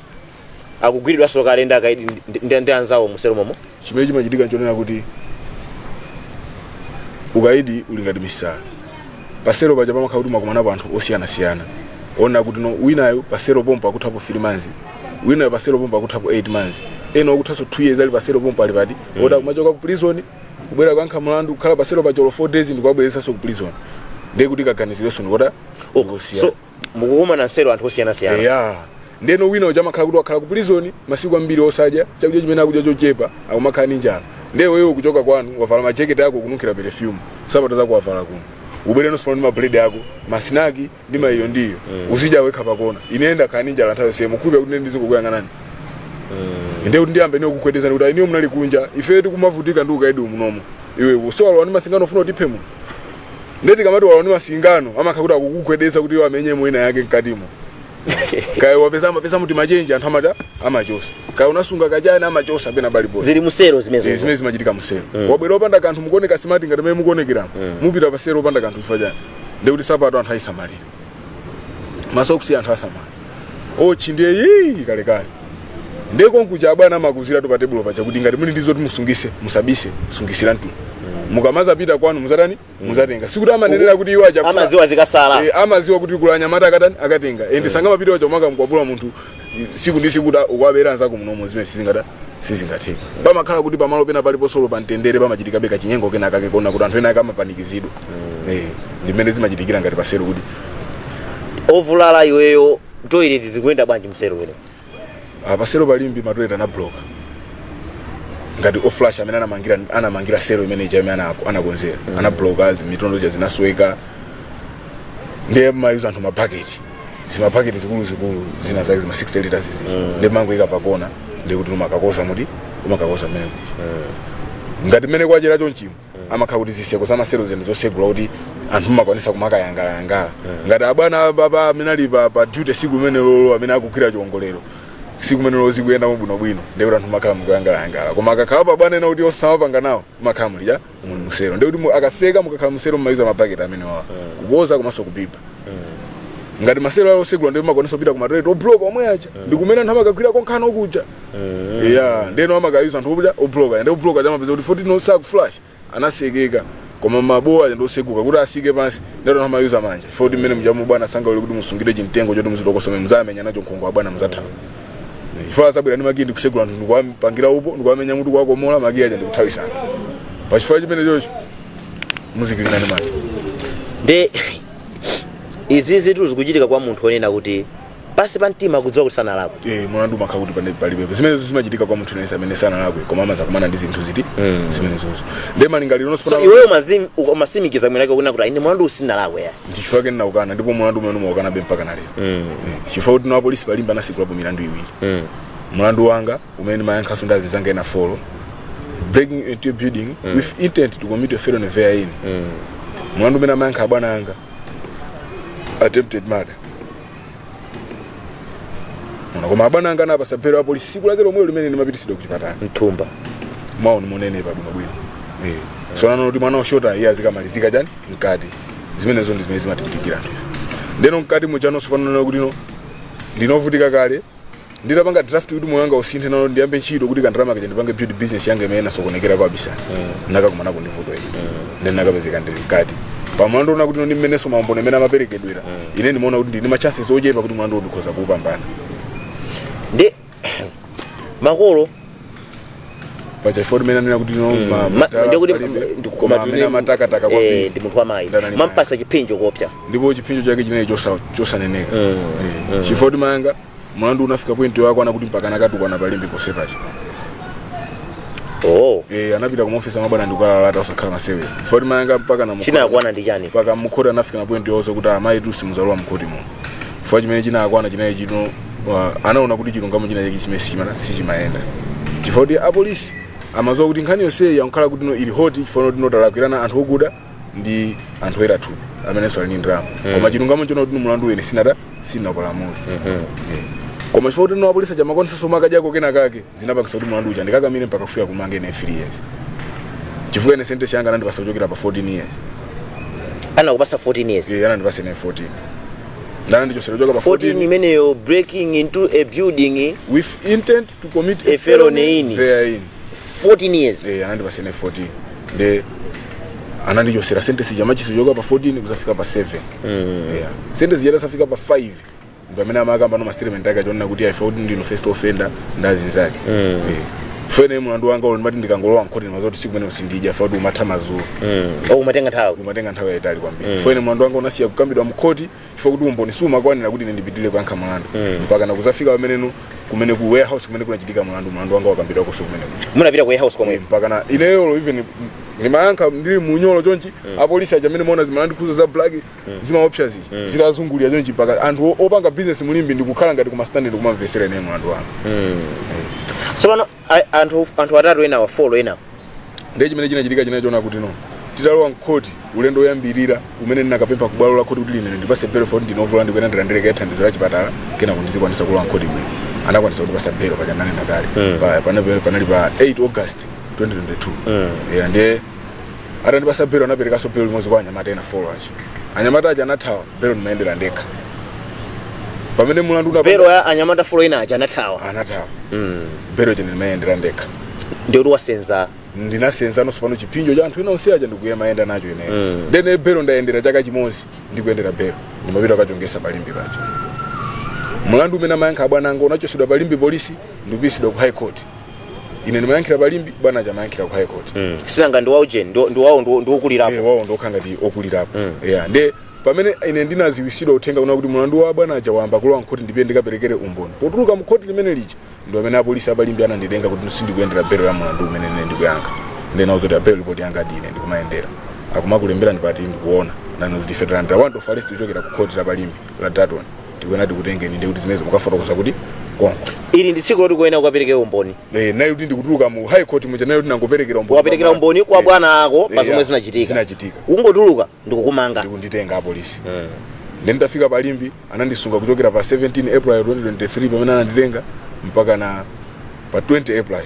akugwiridwanso kale ndi akaidi ndi anzawo musero momo. Chimene chimachitika nchonena kuti ukaidi uli ngati misala. Pasero paja pamakhala kuti makumanapo anthu osiyanasiyana, ona kuti no, winayo pasero pompo akuthapo 3 months, winayo pasero pompo akuthapo 8 months, ena okuthanso 2 years ali pasero pompo ali pati. Ota kumachoka ku prison kubwera kuyankha mlandu, kukhala pasero pacholo 4 days ndikuwabweresanso ku prison, ndiye kuti kaganizirenso ndikota. Oh, so mukukumana nsero anthu osiyanasiyana? Ya, ndeno wina uja amakhala kuti wakhala ku prison masiku ambiri osadya chakudya, chimene akudya chochepa, akumakhala ndi njala. Ndiye wewe kuchoka kwanu wavala majeketi ako kununkhira perfume, sapato zako wavala kuno, ubwere nonso pano ndi mabredi ako, masinaki ndi maiyo ndiyo, uzidya wekha pakona. Ine ndakhala ndi njala nthawi yonse, mukhulupira kuti ndizikukuyang'anani? Ndiye kuti ndiyambe niyo kugwedezani kuti iniyo munali kunja, ife tikumavutika ndi ukaidi munomo, iwe usowalowa ndi masingano, ufuna utiphe muno. Ndiye tikamati walowa ndi masingano, amakhala kuti akukugwedeza kuti iwe amenyemo ina yake mkatimo. Kaya wapeza, amapeza muti machenji, anthu amata amachosa, kaya unasunga kachani, amachosa pena paliponse. Zili musero zimenezo? Zimene zimachitika musero. Wabwera opanda kanthu, mukuoneka smart ngati mmene mukuonekeramo, mupita pasero opanda kanthu chifukwa chani? Ndiye kuti sapato anthu ayisamalira, masoksi anthu asamala, ochi ndiye yii kalekale. Ndiye konkuja abwana amakuzira tu pa tebulo paja kuti ngati muli ndizoti musungise, musabise, sungisira mtu, mukamazapita kwanu muzatani? Muzatenga. Sikuti amanenera kuti iwo achakufuna. Amadziwa zikasala. Amaziwa kuti kula anyamata akatani, akatenga, and sangamapita wacha umaka mkwapula munthu siku ndi siku kuti ukwabera anzako munomo, zimene sizingatheka. Pamakhala kuti pamalo pena paliponso pa mtendere pamachitikabe kachinyengo kena kake kona kuti anthu ena ake amapanikizidwa. Ndimene zimachitikira ngati pasero kuti Ovulala iweyo, toilet zikuyenda bwanji msero wene? Pasero palimbi matoilet anabloka ngati oflash amene anamangira sero imene ija imene anakonzera, anabloka, mitondo ija zinasweka, ndiye mayuza anthu mabhaketi, zimabhaketi zikuluzikulu zina zake zima 60 liters izi, ndiye mangoyika pakona, ndiye kuti umakakoza muti, umakakoza mmene kuja ngati mmene kwachera chonchimo. Amakhala kuti ziseko zamasero zinthu zosegula kuti anthu mmakwanisa kumakayangalayangala. Ngati abwana baba amene ali pa duty siku limene lolo amene akugwira chiwongolero. Siku imene zikuyenda bwinobwino, ndekuti anthu makhala mukuyangalayangala, koma akakhala pa bwana ena kuti osamapanga nawo, makhala mulija muli musero. Ndekuti akaseka, mukakhala musero, mumayuza mabaketi amene wawa kukoza komanso kupipa. Ngati masero ayo osekula, ndiye makwanisa kupita ku matoilet obloka omwe aja, ndikumene anthu amakagwira konkhano kuja. Ya, ndeno amakayuza anthu okuja obloka, ndi obloka chamapeza kuti foti no sakuflush, anasekeka, koma mabowa aja ndosekuka kuti asike pansi. Ndeno amayuza manja foti mmene mujamu bwana sangalole kuti musungire chimtengo choti muzitokosome, muzamenya nacho nkhongo wa bwana, muzathawa. Chifukwa azabwera ndi makiyi ndikusekula anthu, ndikuwapangira upo, ndikuwamenya mutu, kuwakomola makiyi aja, ndikuthawisana. Pachifukwa chimene chocho muzikilina ndi manja. Ndi izi zitu zikuchitika kwa munthu onena kuti pasi pa mtima kudziwa kuti sanalakwe. Eh, mulandu umakhala kuti palibepo. Zimenezo zimachitika kwa munthu yense amene sanalakwe, koma amazakumana ndi zinthu ziti zimenezozo. Ndi malingaliro nonse. So iweyo umasimikiza mwinake kunena kuti ine mulandu usinalakwe ya? Ndichifukwa ke ndinaukana, ndipo mulandu umene umaukana be mpaka na lero. Eh, chifukwa kuti no apolisi palimba anasikulapo milandu iwiri. Mulandu wanga umene ndimayankhaso ndi azinzanga ena four, breaking into a building with intent to commit a felony therein. Mulandu umene amayankha abwana anga, attempted murder. Mona, koma abwana anga anapasa belo apolisi siku lake lomwe limene ndimapitisidwa kuchipatala. Mthumba. Mwawo nimunenepa bwinobwino. Eh, so nano kuti mwana oshota iye azikamalizika chani mkati. Zimenezo ndi zimene zimatichitikira anthu ife. Ndeno mkati muchanonso panonena kuti no ndinovutika kale, nditapanga draft kuti moyo wanga usinthe, nano ndiyambe ntchito kuti kandalama kaja ndipange build business yanga imene nasokonekera kwa abisani, nakakumana ndi vuto ili. Then nakapezeka ndili mkati pa mlandu ona kuti ndi mmenenso maumboni amene amaperekedwera, ine ndimaona kuti ndili ma chances ochepa kuti mlandu ndikhoza kuupambana. Ndi makolo Pachifukwa timene anena kuti no matala ndikuti palibe, koma amene amatakataka kwambiri ndi munthu wamayi. Ndanali mayi. Mampasa chiphinjo kopya. Ndipo chiphinjo chake chinali chosaneneka. Eh, chifukwa kuti mayanga mlandu unafika point yoakwana kuti mpaka nakatukwana palimbi posepacha. Oh. Eh, anapita ku office amabwana ndikukalalata, usakhala masewera, chifukwa kuti mayanga mpaka na Chinakwana ndi chani? Mpaka mukhoti anafika na point yoza kuti amayi tu simuzalowa mkhoti muno, chifukwa chimene chinakwana chinali chino, anaona kuti chilungamo china chake chimene sichimayenda, chifukwa kuti apolisi amadziwa kuti nkhani yonseyi yankhala kuti no ili hot, chifukwa kuti no talakwirana anthu okuda ndi anthu oyera thupi amenenso ali ndi ndalama, koma chilungamo chona kuti mulandu wene sinata sinapalamula. Yeah. Koma chifukwa kuti no apolisi chamakwanisa makadyako kena kake, zinapangisa kuti mulandu uja ndikakamire mpaka kufika kumanga ine 3 years, chifukwa ine sentence yanga anandipasa kuchokera pa 14 years. Anakupasa 14 years? Yeah, anandipasa ine 14, ndanandichosera kuchoka pa 14. 14. Imeneyo breaking into a building with intent to commit a felony in. Therein. 14 years. Eh, anandipasa ine 14, nde anandichosera sentence jamachiso choka pa 14 kuzafika pa 7. Yeah, sentence yatasafika pa 5 ndi pamene amakamba no ma statement ake achonena kuti ife kuti ndino first offender ndazinzake. Eh, fene mulandu wanga ulo ndimati ndikangolowa mkhoti ndimazoti siku kumene usindidya fa kuti umatha madzulo. Oh, umatenga nthawi. Umatenga nthawi yayitali kwambiri. Fene mulandu wanga unasiya kukambidwa mkhoti chifukwa kuti umboni sumakwanira kuti ine ndipitirire kuyankha mulandu, mpaka nakuzafika pameneno kumene ku warehouse kumene kunachitika mulandu, mulandu wanga wakambidwa kuso kumene kuja. Munapita ku warehouse komwe? Eh, mpaka na ineyo even ndimayankha ndili munyolo chonchi. Apolisi aja amene maona zimalandikhuza za black, zimaopsa ziji, zitazungulira chonchi, mpaka anthu opanga business mulimbi ndikukhala ngati kuma stand ndikumamvesera ine mulandu wanga. So pano anthu atatu enawa, four enawa? Ndiye chimene chinachitika chinacho chona kuti no titalowa mkhoti ulendo woyambirira umene ndinakapempha kubwalo la khoti kuti ine ndipase belo foti ndinovutika, ndikuyenda ndilandireke thandizo la chipatala, kena ndizikwanisa kulowa mkhoti bwino, anakwanisa kutipasa belo paja ndanena kale. Panali pa 8 August 2022. Yeah, ndiye atandipasa belo anaperekanso belo limodzi kwa anyamata ena four aja. Anyamata aja anathawa, belo ndimayendera ndekha pamene mulandu Belo ya anyamata four ena aja anathawa? Anathawa. Belo ija ndimayendera ndekha. Ndikuti wasenza. Ndinasenza nonso pano chipinjo cha anthu ena onse aja ndikuyenda nacho ineyo. Ndene belo ndayendera chaka chimodzi ndikuyendera belo, ndimapita kukachongesa palimbi paja. Mulandu umene amayankha abwana anga unachosedwa palimbi polisi ndikupisidwa ku High Court. Ine ndimayankhira palimbi, bwana aja amayankhira ku High Court. Sinanga ndi waujeni, ndi wawo, ndi wokulirapo. Eh, wawo ndokha ngati okulirapo. Yeah, nde pamene ine ndinaziwisidwa uthenga kuna kuti mulandu wa bwana aja wamba kulowa mkhoti, ndipiye ndikaperekere umboni, potuluka mkhoti limene lija ndi pamene apolisi apalimbi ananditenga kuti sindikuyendera belo ya mulandu umene ine ndikuyankha. Ndinauza kuti bail report yanga ndine ndikumayendera, akumakulembera ndipati ndikuona nano kuti ife talandira warrant of arrest kuchokera ku khoti la palimbi la Dalton, tikuena tikutengeni, ndi kuti zimene mukafotokoza kuti konko. Ili ndi tsiku loti kuyenera kukapereke umboni? Eh, nayo kuti ndikutuluka mu High Court muja, nayo kuti nangoperekera umboni. Waperekera umboni kwa bwana ako pa zomwe Eh, zinachitika. Zinachitika. Ungotuluka ndikukumanga. Ndikunditenga apolisi. Then nditafika palimbi anandisunga kuchokera pa 17 April 2023 pamene ananditenga Mpaka na pa 20 April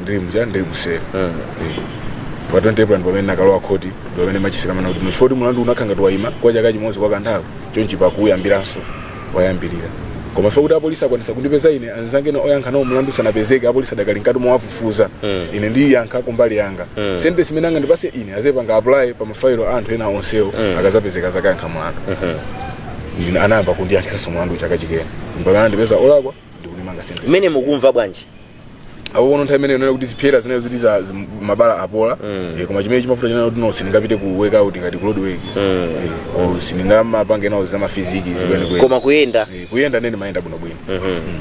ndili mucha, ndili kusera. Pa 20 April ndi pamene nakalowa khoti, ndi pamene machisira mana kuti chifukwa kuti mulandu unakhala ngati wayima kwa chaka chimodzi kwa kanthawi, chonchi pakuyambiranso wayambirira. Koma fe kuti apolisi akwanisa kundipeza ine, anzange ena oyankha nawo mulandu sanapezeke. Apolisi adakali mkati mowafufuza. Ine ndiyankha kumbali yanga. Sentence imene anga ndipase ine azepanga apply pa mafailo a anthu ena onsewo akazapezeka zakayankha mulandu. Anayamba kundiyankhisanso mulandu chaka chikena, mpamene andipeza olakwa ndikundimanga sentence. Mmene mukumva bwanji? Apo pono nthawi imene yonena kuti zipyera zinayo ziti za mabala apola. Koma chimene chimafuta chinena kuti no, sindingapite ku workout ngati ku road work, or sindingamapange nawo za maphysique zikwenikweni. Koma kuyenda? Kuyenda nene mayenda bwinobwino.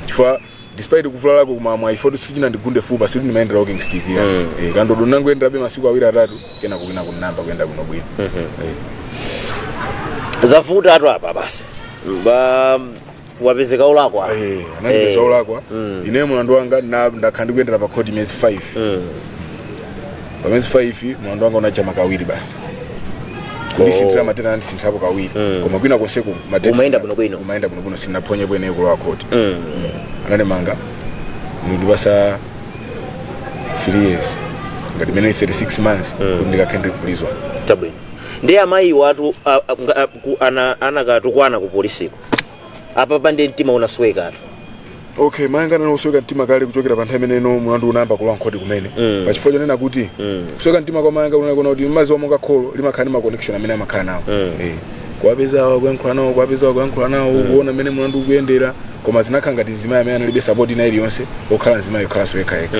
Chifukwa despite kuvulalako, koma mwayi foti sichina ndigunde fupa, sikuti ndimayendera walking stick ya. Kandodo nangoyenderabe masiku awiri atatu, kena kukina kunamba kuyenda bwinobwino. Zavuta atu apa basi. Wapezeka olakwa. Anandipeza olakwa. Ine mulandu wanga ndakhala ndikuyendera pa khoti miyezi 5. Pa miyezi 5 mulandu wanga unachama kawiri basi kundisinthira. Matena anandisinthirapo kawiri, koma kwina konseku matena Umayenda bwinobwino. Umayenda bwinobwino, sinaphonye bwene kulowa khoti. Anandimanga ndikundipasa 3 years, ngati imene 36 months, kuti ndikakhale ndili ku prison. Chabwino. Ndiye amayi watu anakatukwana ku polisiko apa pande, mtima unaswekatu? Okay, mayanga nana kusweka mtima kale kuchokera pa nthawi imeneno mulandu unayamba kulowa nkhoti kumene. Pachifukwa chonena kuti kusweka mtima kwa mayanga kunena kuti mazi wa monga kholo limakhala ndi ma connection amene amakhala nawo, kuwapeza awa, kuyankhula nawo, kuwapeza awa, kuyankhula nawo, kuona mmene mulandu ukuyendera. Koma zinakhala ngati mzimayi amene analibe support ina iliyonse, okhala mzimayi okhalanso yekha yekha.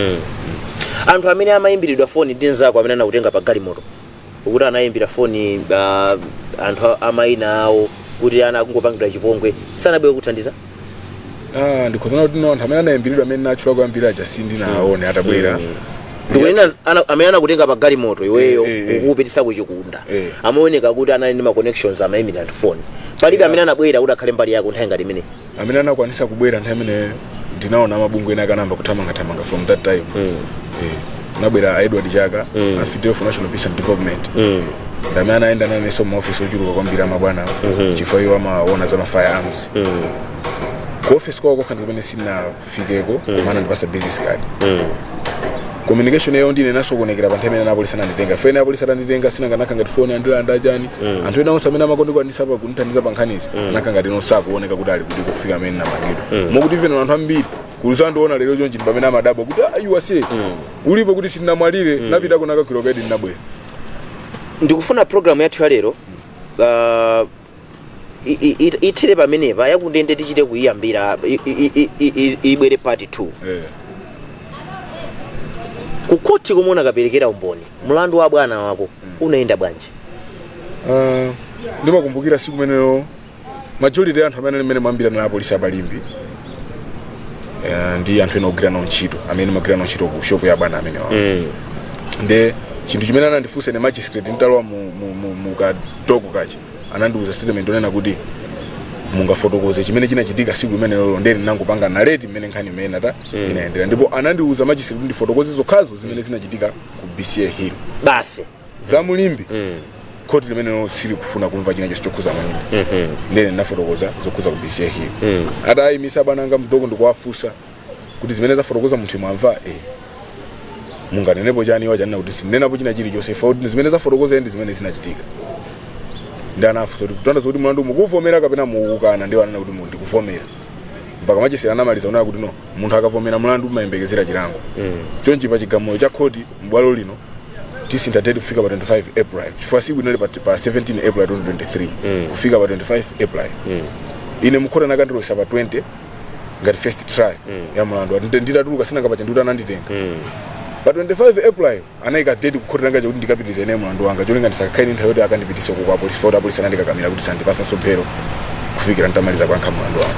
Anthu amene amayimbiridwa foni ndi nzako amene anakutenga pa galimoto, ukuti anayimbira foni anthu amayina awo kuti ana akungopangidwa chipongwe, sanabwere kuthandiza? Ah, ndikhuzana kuti no, anthu amene anayimbiridwa amene natchula kuyambira aja sindinaone atabwera. Ndikunena amene anakutenga pa galimoto iweyo kukupitisa kuchikunda. Amaoneka kuti anali ndi ma connections, amayimbira anthu foni. Palibe amene anabwera kuti akhale mbali yako nthawi ngati imene? Amene anakwanisa kubwera nthawi imene ndinaona amabungwe ena akanamba kuthamangathamanga from that time, kunabwera a Edward Chaka, a Fidel for National Peace and Development. Ndi amene anayenda nanenso maofisi ochuluka kwambiri amabwana, chifukwa iwo amaona za ma firearms. Ku office kwawo kokha ndi kumene sinafikeko, koma anandipasa business card. Communication yayo ndine nasokonekera pa nthawi imene apolisi ananditenga. Fene apolisi atanditenga, sinanganakha ngati foni andilanda chani. Anthu ena onse amene amakondikwanisa pa kundithandiza pa nkhanizi anakha ngati nosakuoneka kuti ali kuti kufika amene namangidwa, mokuti even anthu ambiri kuzandiona lero chonchi ndi pamene amadabwa kuti, "Ah, you are safe, ulipo kuti sindinamwalire, napitako nakagwira kaidi, ndinabwera." Ndikufuna program yathu ya lero ithere pamenepa. Yakundende tichite kuyiyambira, ibwere part 2. Ku khoti komwe unakaperekera umboni mlandu wa bwana wako unayenda bwanji? Ndimakumbukira siku imeneyo majority ya anthu amene limene mwambira na apolisi apalimbi, ndi anthu ena ogwira nawo ntchito, amene magwira nawo ntchito ku shop ya bwana amene wawo. Nde chinthu chimene anandifunsa ine magistrate nditalowa mu kadoko kacha, anandiuza statement onena kuti, "Mungafotokoze chimene chinachitika siku limene lolo?" Ndeni nangopanga narrate mmene nkhani imene ata inayendera, ndipo anandiuza magistrate kuti ndifotokoze zokhazo zimene zinachitika ku BCA Hill basi. Za mulimbi, khoti limene sili kufuna kumva china chonse chokhuza mulimbi. Ndene ndinafotokoza zokhuza ku BCA Hill. Atayimisa bwana anga mdoko ndikuwafunsa kuti, "Zimene zafotokoza munthu mwamva, munganenepo chani?" Iwo chanena kuti, "Sinenapo china chilichonse ifa kuti zimene zafotokoza ndi zimene zinachitika." Ndi anafunsa kuti, "Kutanthauza kuti mlandu mukuvomera kapena mukukana?" Ndiwo anena kuti, "Ndikuvomera." Mpaka machisera anamaliza kunena kuti, "No, munthu akavomera mlandu umayembekezera chilango." Chonchi pa chigamulo cha khoti m'bwalo lino tisintha date kufika pa 25 April, chifukwa siku inali pa 17 April 2023 kufika pa 25 April. Ine mukhoti anakandilowesa pa 20 ngati first trial ya mlandu. Ati nditatuluka sinangapacha ndikuti ananditenga pa 25 April, anayika date kukhoti langa chakuti ndikapitiriza ine mlandu wanga, cholinga ndisakakhale ndi nthawi yoti akandipitise ku kwa polisi, foti apolisi anandikakamira kuti sandipasanso belo kufikira nditamaliza kuyankha mlandu wanga.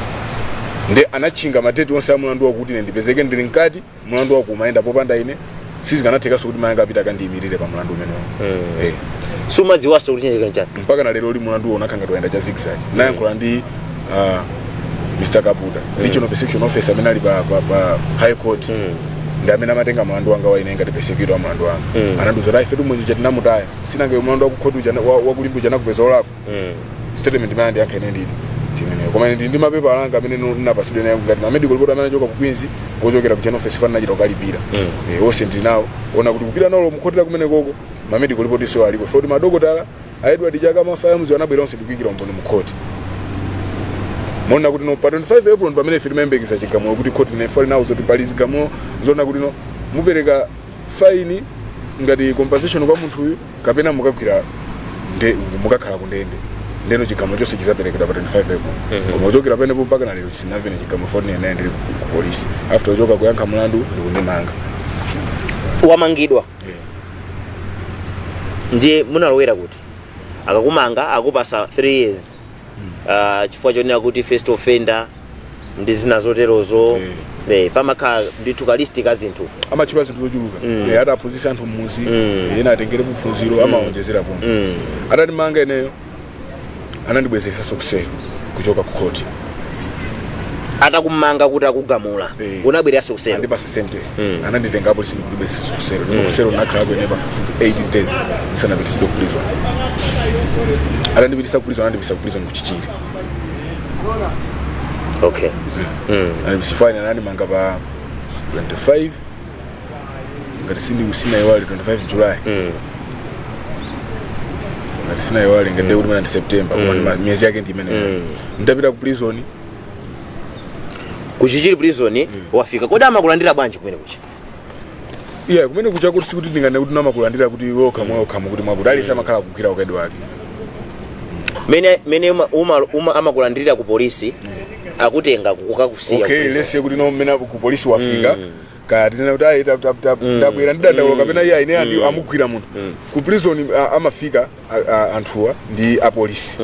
Nde anatchinga madeti onse a mlandu wakuti ine ndipezeke ndili mkati, mlandu wako umayenda popanda ine. Sizikanathekanso kuti mayanga apita akandiyimirire pa mlandu umenewo. Sumadziwanso kuti chinachitika nchani? Mpaka na lero uli mlandu unakhala ngati wayenda cha zigzag. Nayankhula ndi Mr Kaputa, regional prosecution officer amene ali pa High Court, ndi amene amatenga mlandu wanga wa ine ngati prosecutor wa mlandu wanga. Anandiuza kuti, "Ife tumwenje chatinamutaya, sinange mlandu wakukhoti uja wakulimbi uja nakupeza olakwa." Statement imene andiyankha ine nditi Ndimeneyo. Koma ine ndi mapepa alanga amene ndinapasidwe nayo, ngati ma medical report amene achoka ku Queens, ochokera ku general office, fana nachita kukalipira. Onse ndinawo, ona kuti kupita nawo mukhotera kumene koko, ma medical report iso aliko, foti madokotala a Edward Chaka Mafayamuzi anabwera onse ndikuyikira umboni mu khoti. Mona kuti no, pa 25 April pamene ife timayembekeza chigamulo kuti khoti nefali nawo zoti pali zigamulo zona kuti no, mupereka faini ngati compensation kwa munthuyu kapena mukagwira nde mukakhala kundende. Ndeno chigamulo chonse chizaperekedwa pa 25 April. Koma kuchokera penepo mpaka na lero sinamvene chigamulo. 49 ndili ku polisi after kuchoka kuyankha mlandu ndikundimanga. Wamangidwa? Yeah. Ndiye munalowera kuti akakumanga akupasa 3 years, chifukwa chonena kuti first offender ndi zina zoterozo. Pamakhala ndithu ka list ka zinthu. Amatchula zinthu zochuluka. Ati aphunzitse anthu mmuzi, ena atengerepo phunziro, amawonjezera pomwe. Atandimanga ineyo anandibwezeresanso kusero kuchoka ku khoti. Atakumanga kuti akugamula, unabwereranso kusero? Andipasa sentence, ananditenga apolisi ndikundibwezeresanso kusero. Ndipo kusero nakhalako ine pa 8 days ndisanapitisidwe ku prison. Atandipitisa ku prison, anandipitisa ku prison ku Chichiri. Anandipisa, anandimanga pa 25, ngati sindikusinaiwale, 25 July. Ngati sinaiwale, ngati kuti mwina ndi September, koma miyezi yake ndi imeneyo. Ndapita ku prison. Ku Chichiri prison wafika, kodi amakulandira bwanji kumene kucha? Iya, kumene kucha kuti sikuti ndingane kuti namakulandira kuti wokha mwokha, kuti mwakuti alisi amakhala kugwira ukaidi wake. Mene uma amakulandirira ku polisi, akutenga kukakusiya Okay, ku prison. Let's say kuti no, mmene ku polisi wafika, kaya tizena kuti ayi, ndabwera ndidandaulo, kapena iye ine andi amugwira munthu ku prison, amafika anthuwa ndi apolisi.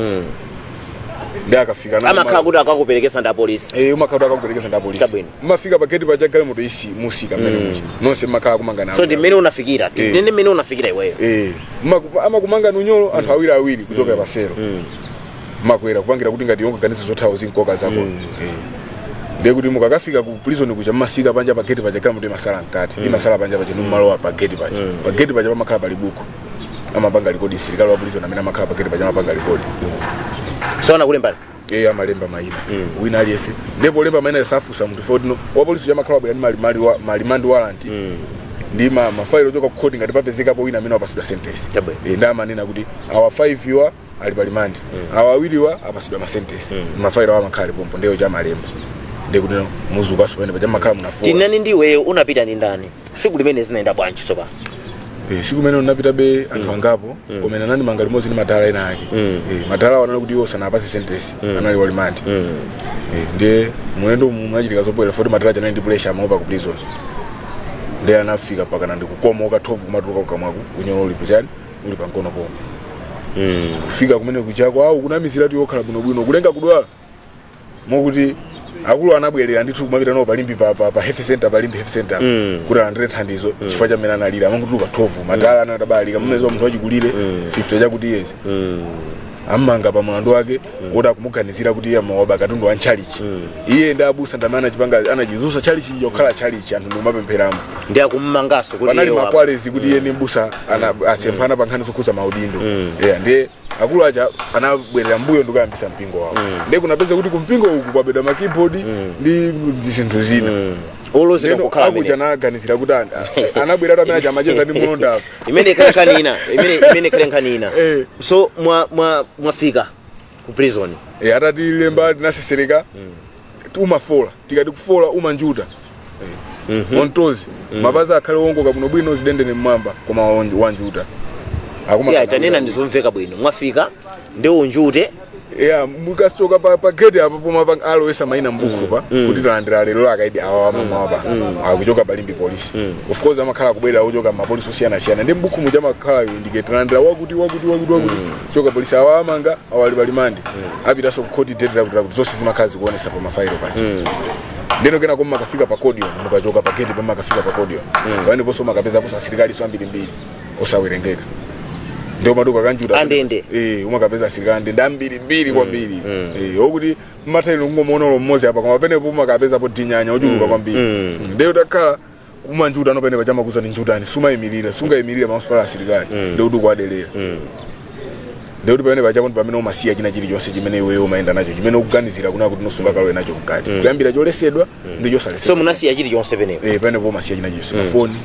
Ndi akafika Amakhala kuti akakuperekesa ndi apolisi? Eh, umakhala kuti akakuperekesa ndi apolisi. Chabwino. Mumafika pa gate pacha, galimoto isi musika mmene mucha nonse mmakhala kumangana. So ndi mmene unafikira? Tinene mmene unafikira iweyo. Eh, amakumanga nunyolo anthu awiri awiri kuchokera pa selo, makwera kupangira kuti ngati yonga ganizo zothawa zinkoka zako. Ndiye kuti mukakafika ku prison kuja, mmasika panja pa gate paja, galimoto imasala mkati, imasala panja paja, numalowa pa gate paja. Pa gate paja pamakhala pali buku, amapanga record msilikali wa prison amene amakhala pa gate paja, amapanga record. So anakulembani? Iye amalemba mayina wina aliyense. Ndipo olemba mayina safusa munthu, foti no, wa polisi amakhala wabwera ndi ma remand warrant ndi mafailo ochoka ku court ngati papezekapo wina amene wapasidwa sentence. Ndi amanena kuti awa 5 iwa ali pa remand, awa awiriwa apasidwa ma sentence. Mafailo awo amakhala alipompo, ndiyo chamalemba. Ndiye kuti no, muzukaso pamene paja makhala munafola. Tinani ndi iweyo unapita ndi ndani? Siku limene zinaenda bwanji tsopano? Siku imene ndinapitabe anthu angapo, koma ine anandimanga limodzi ndi madala ena ake. Madala awo anali kuti iwo sanapase sentence, anali wa remand. Ndiye mulendo umu munachitika zobwera, foti madala aja anali ndi pressure, amaopa ku prison. Ndiye anafika mpaka ndikukomoka, thovu kumatuluka kukamwaku, unyolo uli pachani, uli pankono pomwe. Kufika kumene kuchako awu kunamizira ti yokhala bwinobwino, kulenga kudwala mokuti akulu anabwerera ndithu kumapita nawo palimbi pa health center, palimbi health center, kuti alandire thandizo chifukwa cha mmene analira, amangotuluka thovu. Madala anatabalika mmezo, munthu wachikulire 50 chakuti years, ammanga pa mlandu wake woti akumuganizira kuti iye amawaba katundu wa ntchalichi. Iye ndi abusa ndamene anachipanga, anachizusa tchalichi chokhala tchalichi, anthu ndikumapempheramo. Ndi akummanganso kuti Panali iye makwalezi kuti iye ndi mbusa asemphana pa nkhani zokhuza maudindo. Yeah, ndiye akulu aja anabwerera mbuyo ndikuyambisa mpingo wawo. Ndiye kunapeza kuti kumpingo uku kwabedwa ma keyboard ndi zinthu zina. Olozedwa Ndeno kukhala akuja amene anaganizira kuti anabweratu amene aja amacheza ndi mulonda apa. Imene ikhale nkhani ina, imene ikhale nkhani ina. So mwa mwa mwafika ku prison? Atatilemba tinasesereka, umafola. Tikati kufola, umanjuta ontozi, mapazi akhale wongoka bwinobwino, zidendene mmwamba, koma wanjuta. Yeah, tanena ndizomveka bwino. Mwafika ndi unjute? Yeah, mukasoka pa gate apo pomwe alowesa mayina mbuku pa kuti talandira lero akaidi awa mamawa pa akuchoka palimbi polisi. Of course amakhala kubwera kuchoka mapolisi osiyanasiyana, ndi mbuku muja amakhala indicate talandira wakuti, wakuti, wakuti, wakuti, choka polisi, awa amanga, awa ali pa remand, apitanso ku court date lakuti lakuti. Zonse zimakhala zikuonesa pa mafailo paja. Ndeno kena koma makafika pa cordon, mukachoka pa gate pamakafika pa cordon, pamene ponso makapezaponso asilikali so ambirimbiri osawerengeka. Ndio maduka kanjuta. Andende. Umakapeza asilikali andende ambirimbiri kwambiri, okuti mmathaino kungomuona ulo mmodzi apa, koma penepo umakapezapo dinyanya ochuluka kwambiri. Ndiyo takhala kumanjuta no, pene pachamakuza ni njutani, sumayimirira, sungayimirire pamaso pala asilikali, ndio kuti ukuwadelera. Ndikuti pamene pachapo ndi pamene umasiya china chilichonse chimene iweyo umayenda nacho, chimene ukuganizira kuna kuti nosungakalowe nacho mkati, kuyambira cholesedwa ndi chosalesedwa. So munasiya chilichonse penepo? Eh, pamenepo umasiya china chilichonse. Mafoni,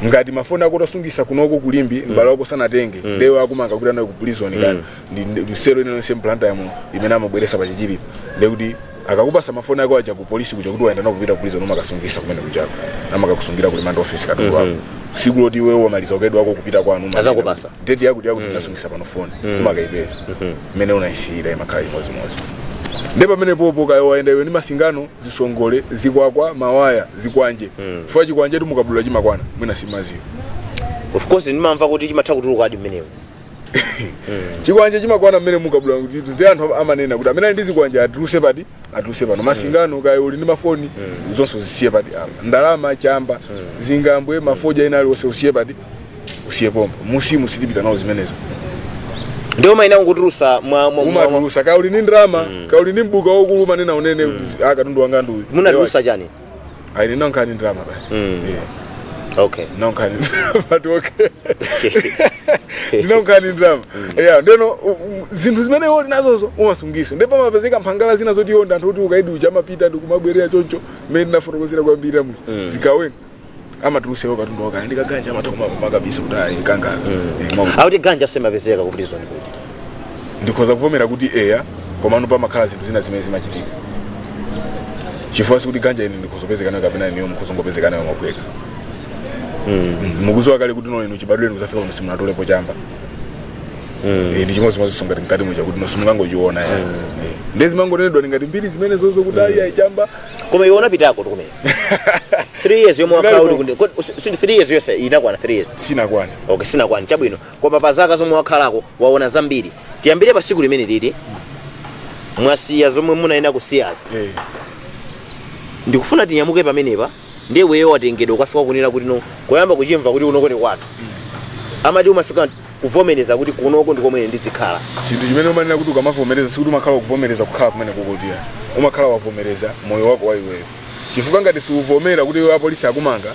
ngati mafoni ako utasungisa kunoko ku Limbe, m'bale wako sanatenge, ndewe akumanga kuti anayo ku prison kani ndi selo ine yonse m'Blantyre muno imene amabweresa pachichilipo, ndekuti akakupasa mafoni ako aja ku polisi kuja kuti wayenda nawo kupita ku prison, umakasungisa kumene kuchako, amakakusungira ku remand office katundu wako. Siku loti iwewe wamaliza ukaidi wako kupita kwanu, umanena Azakupasa. kuti date yakuti yakuti ndinasungisa pano foni, umakayipeza mmene unayisiyira, imakhala chimodzimodzi. Ndi pamene popo kaya wayenda iwe ndi masingano, zisongole, zikwakwa, mawaya, zikwanje, chifukwa chikwanje mukabudula chimakwana, mwina simaziwa. Of course, ndimamva kuti chimatha kutuluka adi mmenemo. Chikwanje chimakwana mmene mukabudula, kuti ndi anthu amanena kuti amene ali ndi zikwanje atuluse pati, atuluse pano. Masingano, kaya uli ndi mafoni, zonse uzisiye pati apa. Ndalama, chamba, zingambwe, mafoja ena aliwonse usiye pati, usiye pompo. Musimu sitipita nawo zimenezo. Ndiwo maina kutulusa mwa Umatulusa kaya uli ndi ndalama, kaya uli ndi mbuka wokulu, umanena unene kuti, "Ah, katundu wanga nduyu." Munatulusa chani? Ayi, ndinankhani ndalama basi. Yeah. Ndinankhani ndalama ti, okay, ndinankhani ndalama, yeah. Ndeno zinthu zimene uli nazozo umasungisa, ndipo pamapezeka mphangala zina zoti iwo ndi anthu kuti ukaidi uja amapita ndikumabwerera choncho, mmene ndinafotokozera kwambiri amuchi zigawenga amatulusewo katundu wakale ndikaganja, amatha kumakabisa kuti ayi kangaka. Akuti ganja semapezeka ku prison kuti? Ndikhoza kuvomera kuti eya, komano pamakhala zinthu zina zimene zimachitika, chifukwa sikuti ganja ine ndikhozopezeka nayo kapena iniyo mukhozongopezeka nayo mwaphweka. Mukuziwa kale kuti no, inu chibadwire kuzafika pano simunatolepo chamba. Eh, ndi chimodzimodzi ngati mkati muja kuti nosimungangochiona ya. Eh, ndi zimangonenedwa ngati mbiri zimene zozo kuti ayi ayi chamba. Koma iwe unapitako tukumene 3 years yomwe wakhala uli sindi 3 years yonse inakwana 3 years? Sinakwana. Okay, sinakwana, chabwino. Koma pa zaka zomwe wakhalako waona zambiri. Tiyambire pa siku limene lili mwasiya zomwe munayenera kusiyazi. Ndikufuna tinyamuke pamenepa. Ndiye iweyo watengedwa ukafika kunena kuti no, koyamba kuchimva kuti unoko ndi kwathu, amati umafika kuvomereza kuti kunoko ndikomwe ndizikhala. Chinthu chimene umanena kuti ukamavomereza, sikuti umakhala ukuvomereza kukhala kumene kukotiya, umakhala wavomereza moyo wako wa iweyo, chifukwa ngati siuvomera kuti iwe apolisi akumanga.